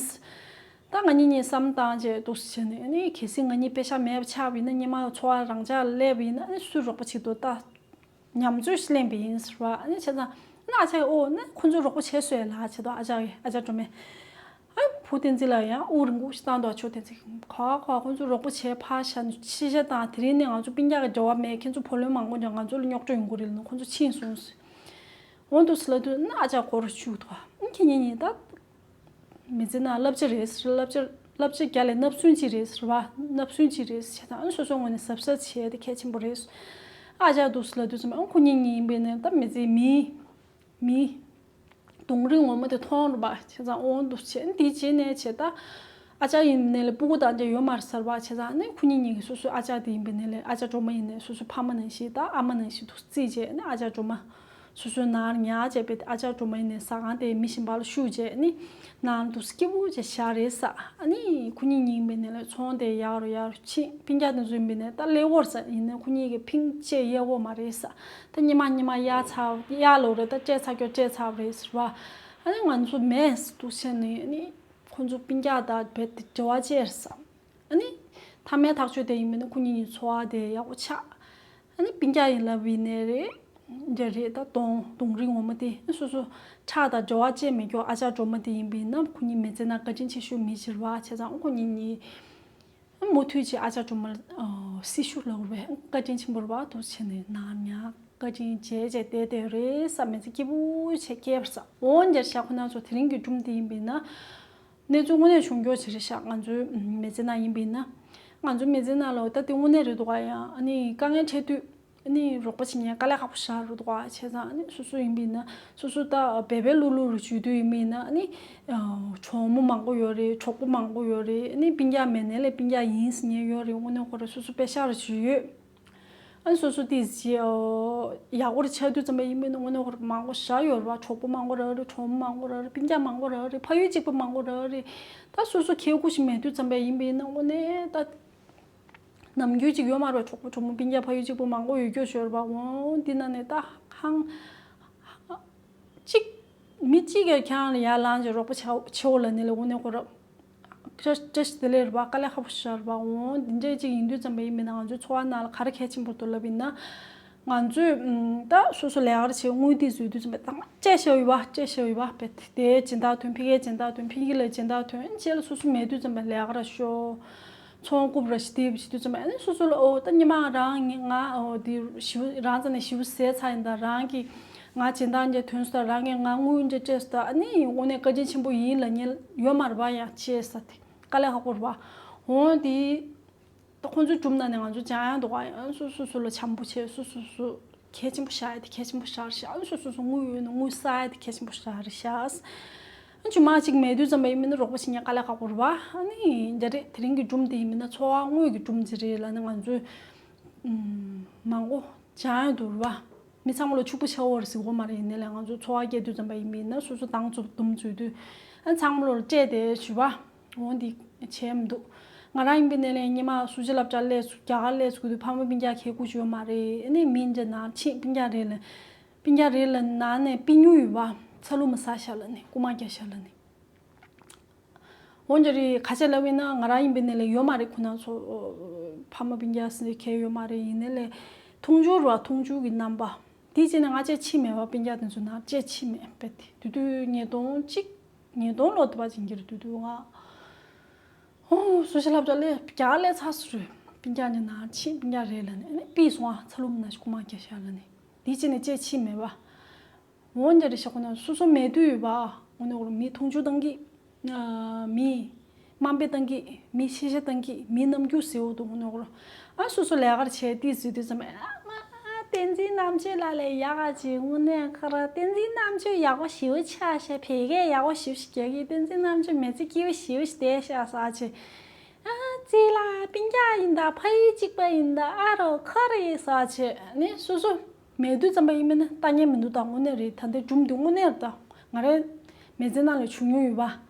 ད་ང་གཉིས་གཉིས་བསམ་བཏང་བྱས་འདུག་སེ་བྱས་ནས་ནི་གལ་སྲིད་ང་གཉིས་པེ་ཤག་མེད་པ་ཆགས་པ་ཡིན་ན་སྔོན་མ་འཚོ་བ་རང་འཇགས་སླེབས་པ་ཡིན་ན་ནི་སུས་རོགས་པ་བྱེད་འདུག་ད། ཉམས་ཚོད་ཞིག་ལེན་པ་ཡིན་ཟེར་བ། ཨ་ནི་བྱས་ཙང་ཨ་ཅག་གིས་ཨོ་ན་ཁོ་ཚོས་རོགས་པ་བྱས་སོང་ལབ་བྱས་དོ། ཨ་ཅག་གིས་ཨ་ཅག་སྒྲོལ་མས་ཨ་བུ་བསྟན་འཛིན་ལ་ཡང་དབུགས་རིང་པོ་ཞིག་བཏང་འདུག་ཆོས་བསྟན་འཛིན་ག་ག་ཁོ་ཚོས་རོགས་པ་བྱས་ཕར་བཞག་ཤེས་བྱ་དང་དེ་རིང་ནས་ང་ཚོ་སྤུན་ཀྱག་གི་འབྲེལ་བ་མེད། ཁྱེད་ཚོ་བུ་ལོན་མང་པོ་འདྲ་ང་ཚོ་ལ་རྙོག་དྲ་ཡོང་གི་རེད་ལབ་ནས་ཁོ་ཚོ་ཕྱིན་སོང་ཟེར། འོ་འདུག་ཟེར་ལབ་དུས་ན་ཨ་ཅག་སྒོ་རུ་བཅུག་འདུག་ཨ་ཁྱེད་གཉིས་གཉིས་ད། མི་ཚེ་ནང་བསླབ་བྱ་རེད་ཟེར། བསླབ་བྱ་བསླབ་བྱ་རྒྱ་ལས་བརྣབ་སེམས་ཅིག་རེད་ཟེར་བ། བརྣབ་སེམས་ཅིག་རེད་ཟེར་དང་ཨ་ནི་སོ་སོའི་ངོས་ནས་གཟབ་གཟབ་བྱས་ཏེ་གལ་ཆེན་པོ་རེད། ཨ་ཅག་འདུག་ཟེར་ལབ་དུས་ཙམ་ཨ་ཁོ་གཉིས་གཉིས་ཡིན་པས་ནས་ད་མི་ཚེའི་མིའི་ མི་དུང་རི་ངོ་མ་དེ་མཐོང་རུ་བ་བྱས་ཙང་འོང་འདུག་བྱས། འདི་བྱས་ནས་བྱས་ད་ཨ་ཅག་ཡིན་ནས་ལས་སྤུ་གུ་དང་འདྲ་ཡོད་མ་རེད་ཟེར་བ་བྱས་ཙང་ནི་ཁོ་གཉིས་གཉིས་ཀྱི་སོ་སོའི་ཨ་ཅག་དེ་ཡིན་པའི་ནས་ལས་ཨ་ཅག་སྒྲོལ་མ་ཡིན་ནས་སོ་སོའི་ཕ་མ་ནང་བཞིན་ད་ཨ་མ་ནང་བཞིན་དུ་བརྩིས་བྱས་ནི་ཨ་ཅག་སྒྲོལ་མ་སོ་སོའི་ནང་ཉར་བྱས་པའི་ཨ་ཅག་སྒྲོལ་མ་ཡིན་ནས་ཟ་ཁང་དེ་མི་གཞན་པ་ལ་བཤུ་བྱས་ནི་ནང་དུ་སྐྱིད་པོ་བྱས་བཞག་རེད་ས། ཨ་ནི་ཁོ་གཉིས་གཉིས་ཡིན་པའི་ནས་ལས་ཚོང་དེ་ཡག་རུ་ཡག་རུ་ཕྱིན། སྤུན་ཀྱག་དེ་ཚོ་ཡིན་པའི་ནས་ད་ཀླད་ཀོར་ས་ཡིན་ནས་ཁོ་གཉིས་ཀྱི་ཕིང་བཅས་གཡས་ཀོ་མ་རེད་ས། ད་ཉི་མ་ཉི་མ་གཡར་ཚར་གཡར་ལོ་རེད། ད་སྤྲད་ཚར་སྐྱོ་སྤྲད་ཚར་རེད་ཟེར་བ། ཨ་ནི་ང་ཚོ་མེད་འདུག་བྱས་ནས་ཨ་ནི་ཁོ་ཚོ་སྤུན་ཀྱག་དང་རྦད་དེ་འབྲེལ་བ་བཅད་ས། ཨ་ནི་མཐའ་མའི་ཐག་གཅོད་དེ་ཡིན་པ་ནི་ཁོ་གཉིས་གཉིས་འཚོ་བ་དེ་ཡག་པོ་ཆགས། ཨ་ནི་སྤུན་ཀྱག་ཡིན་ལབ་ཡིན་ནའི་རེད། འདྲ་རེད། ད་དུང་དུང་རི་ངོ་མ་དེ་སོ་སོ་ཁྲག་དང་འབྲེལ་བ་བཅད་མེད་ཀྱོག་ཨ་ཅག་སྒྲོལ་མ་དེ་ཡིན་པ་ཡིན་ན་ཁོ་གཉིས་མི་ཚེ་ནང་བཀའ་དྲིན་ཆེ་ཤོས་མི་ཞིག་རེད་བ། བྱས་ཙང་ཁོ་གཉིས་གཉིས་མུ་མཐུད་ཅིག་ཨ་ཅག་སྒྲོལ་མ་ལ་སྲི་ཞུ་ལབ་རེད། བཀའ་དྲིན་ཆེན་པོ་རེད་བ། འདུག་བྱས་ནས་ནང་ཉག་བཀའ་དྲིན་རྗེས་བྱས་བསྡད་བསྡད་རེད་ས། མི་ཚེ་སྐྱིད་པོ་བྱས་སྐྱེལ་བར་ས། འོ་འདྲ་བྱས་ཁོ་ན་ཚོ་དེ་རིང་གི་སྒྲུང་དེ་ཡིན་པ་ཡིན་ན། གནས་ཚུལ་དངོས་གནས་བྱུང་རྒྱུ་ཅིག་རེད་ཤག་ང་ཚོའི་མི་ཚེ་ནང་ཡིན་པ་ཡིན་ན། ང་ཚོའི་མི་ཚེ་ནང་ལ་ད་དེ་དངོས་གནས་རེད་འདུག་ག་ཡང་ཨ་ནི་དཀའ་ངལ་འཕྲད་དུས་ཨ་ནི་རོགས་པ་བྱེད་མཁན་དཀའ་ལས་ཁག་པོ་ཞེ་དྲག་རེད་འདུག་ག་བྱས་ཙང་ཨ་ནི་སོ་སོ་ཡིན་པ་ཡིན་ན་སོ་སོ་ད་བེ་བེ་ལུག་ལུག་རུ་བྱུས་དུས་ཡིན་པ་ཡིན་ན་ཨ་ནི་གྲོགས་མོ་མང་པོ་ཡོད་རེད། གྲོགས་པོ་མང་པོ་ཡོད་རེད། ཨ་ནི་སྤུན་ཀྱག་མེད་ནའི་ལས་སྤུན་ཀྱག་ཡིན་ཟེར་མཁན་ཡོད་རེད། དངོས་གནས་ཁོ་རང་སོ་སོ་པེ་ཤག་རུ་བྱུས་ཡོད། ཨ་ནི་སོ་སོ་དེ་ཡག་པོ་རེ་ཆགས་དུས་ཙམ་པ་ཡིན་པ་ཡིན་ན་དངོས་གནས་ཁོ་རང་མང་པོ་ཞེ་དྲག་ཡོད་རེད་བ། གྲོགས་པོ་མང་པོ་རག་རེད། གྲོགས་མོ་མང་པོ་རག་རེད། སྤུན་ཀྱག་མང་པོ་རག་རེད། ཕ་ཡུལ་གཅིག་པ་མང་པོ་རག་རེད། ད་སོ་སོ་ཁེ་ཁུ་ཞིག་མེད་དུས་ཙམ་པ་ཡིན་པ་ཡིན་ན་དངོས་གནས་ད་ནམ་རྒྱུན་ཅིག་ཡོད་མ་རེད། གྲོགས་པོ་གྲོགས་མོ་སྤུན་ཀྱག་ཕ་ཡུལ་གཅིག་པ་མང་པོ་ཡོད་རྒྱུ་ཞོར་བ། འོང་འདི་ན་ནས་ད་ཧང་གཅིག་མི་གཅིག་གིས་ཁྱེད་རང་ལ་ཡར་ལངས་ཀྱི་རོགས་པ་བྱའོ་བྱེའོ་ལབ་ནས་ལ་དངོས་གནས་ཁོ་རང་བཀྲ་བཀྲ་ཤིས་བདེ་ལེགས་རེད་བ། དཀའ་ལས་ཁག་པོ་ཞེ་དྲག་རེད་བ། འོང་འདི་འདྲའི་ཅིག་ཡིན་དུས་ཙམ་པ་ཡིན་མིན་ན་ང་ཚོའི་འཚོ་བ་ནང་ལ་ག་རེ་གལ་ཆེན་པོ་འདུག་ལབ་ཡིན་ན། ང་ཚོས་ཨམ་ད་སོ་སོ་ལས་ཀ་བྱེད་དངུལ་དེ་བཟོས་དུས་ཙམ་པ་དང་སྤྲད་བཞག་ཡོད་པ། སྤྲད་བཞག་ཡོད་པ། དཔེ་དེ་སྦྱིན་བདག་ཐོན། ཕ་གིར་སྦྱིན་བདག་ཐོན། ཕ་གི་ལ་སྦྱིན་བདག་ཐོན། རྗེས་ལ་སོ་སོ་མེད་དུས་ཙམ་པ་ལས་ཀ་ར་ཤོག་ཚོང་རྐུབ་ར་ཞིག་དེ་བྱེད་དུས་ཙམ་པ་ཨ་ནི་སོ་སོ་ལ་ཨོ་ད་ཉི་མ་རང་ངས་ང་ཨོ་དེ་ཞིའུ་རང་རྩ་ནས་ཞིའུ་ཟས་ཚར་ཡིན་ད། རང་གིས་ང་སྦྱིན་བདག་འདྲ་ཐོན་སོང་ད། རང་གིས་ང་དངུལ་འདྲ་སྤྲད་སོང་ད། ཨ་ནི་དངོས་གནས་བཀའ་དྲིན་ཆེན་པོ་ཡིན་ལབ་མཁན་ཡོད་མ་རེད་པ། ཡང་བྱས་ས་དེ་དཀའ་ལས་ཁག་པོ་རེད་པ། འོང་དེ་ད་ཁོང་ཚོའི་སྒྲུང་ནང་ནས་ང་ཚོ་སྦྱང་ཡག་འདུག་ག་ཡང་སོ་སོ་སོ་ལ་འཆམ་པོ་བྱེད། སོ་སོ་སོ་གལ་ཆེན་པོ་བཞག་ཡ་དེ་གལ་ཆེན་པོ་བཞག་རེད་ཤག་ཨ་ནི་སོ་སོ་སོ་དངུལ་ཡོད་ན་དངུལ་བསགས་ཡ་དེ་གལ་ཆེན་པོ་བཞག་རེད་ཤག་ཨ་ནི་ཆུ་མ་གཅིག་མེད་དུས་ཙམ་པ་ཡིན་མིན་ན་རོགས་པ་བྱེད་མཁན་དཀའ་ལས་ཁག་པོ་རེད་པ། ཨ་ནི་འདི་རེད། དེ་རིང་གི་སྒྲུང་དེ་ཡིན་མིན་ན་འཚོ་བ་དངོས་ཀྱི་སྒྲུང་ཅིག་རེད་ལབ་ན་ང་ཚོས་ཨམ་མང་པོ་སྦྱང་ཡག་འདུག་རེད་པ། མི་ཚང་མ་ལ་ཕྱུག་པོ་ཆགས་ཡོད་རེད་ཟེར་གོ་མ་རེད། ཡིན་ནའི་ལས་ང་ཚོ་འཚོ་བ་སྐྱེལ་དུས་ཙམ་པ་ཡིན་པ་ཡིན་ན་སོ་སོ་དང་ཚོ་དུམ་ཚོད་དུས་ཨ་ཚང་མ་ལོ་ལ་སྤྲད་དེ་ཞུ་བ། འོ་འདི་བྱས་མི་འདུག་ང་རང་ཡིན་པ་ཡིན་ནའི་ལས་སྔོན་མ་སུ་ཇི་སློབ་གྲྭ་སླེབས་སུ་རྒྱ་གར་སླེབས་སུ་དུས་ཕ་མ་སྤུན་ཀྱག་ཁེ་ཁུ་ཞུ་ཡོད་མ་རེད། ཨ་ནི་མི་འདྲ་ནང་ཕྱིན་སྤུན་ཀྱག་རེད་ལ་སྤུན་ཀྱག་རེད་ལ་ནང་ནས་པི་ཉུ་ཡོད་པ། ཚ་ལུ་མ་ཟ་ཤ་ལ་ནི་རྐུ་མ་རྒྱག་ཤ་ལ་ནི། འོན་ཀྱང་རེད་ཁ་ཆེ་ལབ་ཡིན་ན་ང་རང་ཡིན་པ་ཡིན་ནའི་ལས་ཡོད་མ་རེད། ཁོ་ན་ཚོ་ཕ་མ་སྤུན་ཀྱག་སེ་ཁེ་ཡོད་མ་རེད། ཡིན་ནའི་ལས་འཐུང་ཆུ་ར་འཐུང་ཆུ་གི་རྣམ་པ་དེ་བྱས་ནས་ང་ཅེ་ཕྱི་མེད་པ། སྤུན་ཀྱག་དེ་ཚོ་ནང་ཅེ་ཕྱི་མེད་པས། དེ་དུས་དུས་ཉིས་སྟོང་གཅིག་ཉིས་སྟོང་ལོ་དུ་བ་ཅན་གྱི་རེད། དུས་དུས་ང་ཨོ་སུ་ཞིག་ལབ་ད་ལས་རྒྱ་ལས་ཚ་སུ་རེད། སྤུན་ཀྱག་ནི་ནང་ཕྱིན་སྤུན་ཀྱག་རེད་ལ་ནི་ཨ་ནི་པི་སོང་ཨ་ཚ་ལུ་མ་ན་ཞིག་རྐུ་མ་རྒྱག་ཤ་ལ་ནི་དེ་བྱས་ནས་ཅེ་ཕྱི་མེད་པ། འོན་ཀྱང་རེ་ཤ་ཁོ་ན་སོ་སོ་མེད་དུས་ཡོད་པ། འོ་ནི་འོ་རུ་མི་འཐུང་ཆུ་བཏང་གི་མི་དམའ་འབེབས་བཏང་གི་མི་ཤེས་བྱ་བཏང་གི་མི་རྣམ་འགྱུར་ཟེར་འོ་དུ་འོ་ནི་འོ་རུ་ཨ་སོ་སོ་ལས་ཀར་བྱས་དུས་ཟེར་དུས་ཙམ་ཨ་མ་བསྟན་འཛིན་རྣམ་དཔྱོད་ལ་ལས་ཡག་ག་ཅིག་དངོས་གནས་ཁ་ར་བསྟན་འཛིན་རྣམ་དཔྱོད་ཡག་པོ་ཞེ་པོ་ཆགས་ཤག་བོད་སྐད་ཡག་པོ་ཞེ་པོ་ཞིག་རྒྱག་གི་བསྟན་འཛིན་རྣམ་དཔྱོད་མི་ཚེ་སྐྱིད་པོ་ཞེ་པོ་ཞིག་བསྡད་ཤག་ཟེར་ཅིག་ཨ་ཙི་ལ་སྤུན་ཀྱག་ཡིན་ད་ཕ་ཡུལ་གཅིག་པ་ཡིན་ད་ཨ་རོ་ཁོ་རེ་ཟེར་ཅིག་ནི་སོ་སོ། མེད་དུས་ཙམ་པ་ཡིན་མིན་ན་ལྟ་ཉན་མི་འདུག་ད་དངོས་གནས་རེད། ད་ལྟའི་སྒྲུང་འདི་དངོས་གནས་རེད། ད་ང་རའི་མི་ཚེ་ནང་ལ་བྱུང་མྱོང་ཡོད་པ།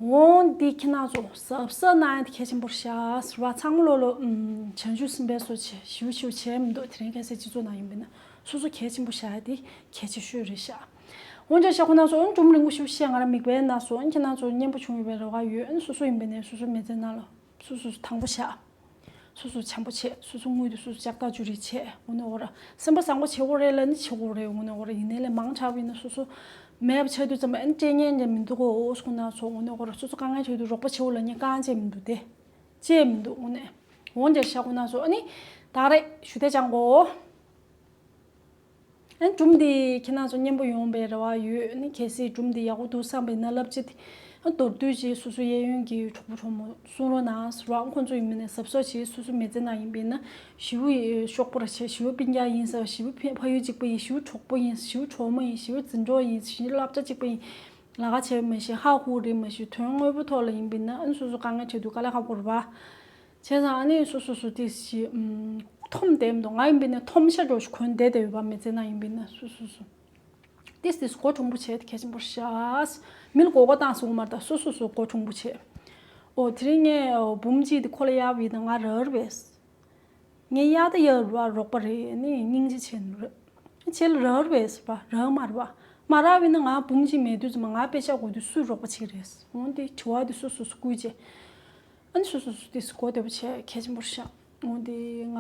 འོང་འདི་ཁྱེད་རང་ཚོ་གཟབ་གཟབ་གནང་ཡ་དེ་གལ་ཆེན་པོ་རེད་ཤག་ཟེར་བ། ཚང་མ་ལོ་ལོ་ཨུམ་བྱང་ཆུབ་སེམས་དཔའི་བཟོ་བྱས་ཞིའུ་ཞིའུ་བྱས་མི་འདུག་དེ་རིང་ཁ་སང་སྤྱི་ཚོགས་ནང་ཡིན་པས་ན་སོ་སོ་གལ་ཆེན་པོ་བཞག་ཡ་དེ་གལ་ཆེ་ཤོས་རེད་ཤག་འོན་ཀྱང་ཤ་ཁོ་ན་ཚོ་འོན་སྒྲུང་རིང་པོ་ཞིག་བཤད་ང་རང་མིག་དཔེ་ན་སོ་འོན་ཁྱེད་རང་ཚོ་སྙན་པོ་བྱུང་ཡོད་པའི་རེ་བ་ཡོད། ཨ་ནི་སོ་སོ་ཡིན་པས་ན་སོ་སོའི་མི་ཚེ་ནང་ལ་སོ་སོ་སོ་དང་པོ་བཞག་སོ་སོ་འཆམ་པོ་བྱེད། སོ་སོ་དངུལ་དེ་སོ་སོ་ལྕགས་ཐག་ཆོད་རེ་བྱེད། འོ་ནི་འོ་ར་སེམས་པ་བཟང་པོ་བྱེད་དགོས་རེད་ལ་ནི་བྱེད་དགོས་རེད། འོ་ནི་འོ་ར་ཡིན་ནའི་ལས་མང་དྲགས་པ་ཡིན་ན་སོ་སོ་མེད་པ་ཆགས་དུས་ཙམ་པ་ཨ་ནི་སྤྲད་མཁན་ཅིག་མི་འདུག་གོ་འོ་སོ་ཁོ་ན་ཚོ། འོ་ནི་འོ་ར་སོ་སོ་དཀའ་ངལ་འཕྲད་དུས་རོགས་པ་བྱེད་དགོས་ལ་ནི་རྐང་བྱེད་མི་འདུག་སྟེ། བྱེད་མི་འདུག་འོ་ནི་འོ་འདིར་ཤ་ཁོ་ན་ཚོ། ཨ་ནི་ད་རེད་ཞུ་དེ་ཅང་གོ་ཨ་ནི་སྒྲུང་འདི་ཁྱེད་རང་ཚོ་སྙན་པོ་ཡོང་བའི་རེ་བ་ཡོད། ཨ་ནི་གལ་སྲིད་སྒྲུང་འདི་ཡག་པོ་འདུག་བསམ་པ་ཡིན་ན་ལབ་ཅིག་མདོར་བསྡུས་ཅིག་སོ་སོ་གཡས་གཡོན་གྱི་གྲོགས་པོ་གྲོགས་མོ་གསུང་རོགས་གནང་ཟེར་བ། ཁོང་ཚོ་ཡིན་མིན་ནས་གཟབ་གཟབ་བྱེད། སོ་སོ་མི་ཚེ་ནང་ཡིན་པས་ན་ཞེ་པོ་ཡི་ཤོག་པོ་ར་བྱེད། ཞེ་པོ་སྤུན་ཀྱག་ཡིན་ཟེར་བ། ཞེ་པོ་ཕ་ཕ་ཡུལ་གཅིག་པ་ཡིན། ཞེ་པོ་གྲོགས་པོ་ཡིན། ཞེ་པོ་གྲོགས་མོ་ཡིན། ཞེ་པོ་འཛིན་གྲོགས་ཡིན། ཞེ་པོ་བསླབ་བྱ་གཅིག་པ་ཡིན། ལ་ཁ་བྱེད་མ་ཤེས། ཧ་ཧུ་རེད་མ་ཤེས། དོན་དངོས་པོ་ཐོག་ལ་ཡིན་པས་ན་ཨ་ནི་སོ་སོ་དཀའ་ངལ་འཕྲད་དུས་དཀའ་ལས་ཁག་པོ་རེད་པ། བྱས་ཙང་ཨ་ནི་སོ་སོ་སོ་དེ་ཞེ་ཨམ་འཐོམ་བསྡད་མི་འདུག་ང་ཡིན་པས་ན་འཐོམ་ཤ་འདྲ་ཞིག་གོན་བསྡད་བསྡད་ཡོད་པ། མི་ཚེ་ནང་ཡིན་པས་ན་སོ་སོ་སོ། ཏིས་ཏིས་མགོ་ཆུང་པོ་བྱས་ཏེ་གལ་ཆེན་པོ་རེད་ཤག་མི་ལ་མགོ་སྐོར་བཏང་སོང་མ་རེད་ད། སོ་སོ་སོ་མགོ་ཆུང་པོ་བྱས། ཨོ་དེ་རིང་ངས་ཨོ་འབུམ་གཅིག་དེ་ཁོ་ལ་གཡར་བ་ཡིན་ན་ང་རག་རེད་པས། ངས་གཡར་ད་གཡར་བ་རོགས་པ་རེད། ནི་སྙིང་རྗེ་ཆེ་ནི་རེད། ཁྱེད་ལ་རག་རེད་པས་ཟེར་བ། རག་མ་རེད་པ། མ་རག་པ་ཡིན་ན་ང་འབུམ་གཅིག་མེད་དུས་ཙམ་པ་ང་པེ་ཤག་དགོས་དུས་སུས་རོགས་པ་བྱེད་ཀྱི་རེད། འོ་དེ་དྲི་བ་དེ་སོ་སོ་སོ་བསྐུལ་བྱས། ཨ་ནི་སོ་སོ་སོ་དེ་མགོ་བདེ་པོ་བྱས་གལ་ཆེན་པོ་རེད་ཤག་འོ་དེ་ང་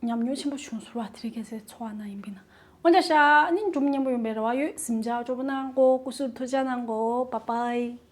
ཉམས་མྱོང་ཆེན་པོ་བྱུང་ཟེར་བ། དེ་རིང་ཁ་སང་འཚོ་བ་ནང་ཡིན་པས་ན། འོ་འདྲ་ཤག་ཨ་ནི་སྒྲུང་སྙན་པོ་ཡོང་བའི་རེ་བ་ཡོད། གཟིམ་འཇག་སྤྲོ་པོ་གནང་གོ། སྐུ་གཟུགས་ཐུགས་ཅག་གནང་གོ། Bye bye.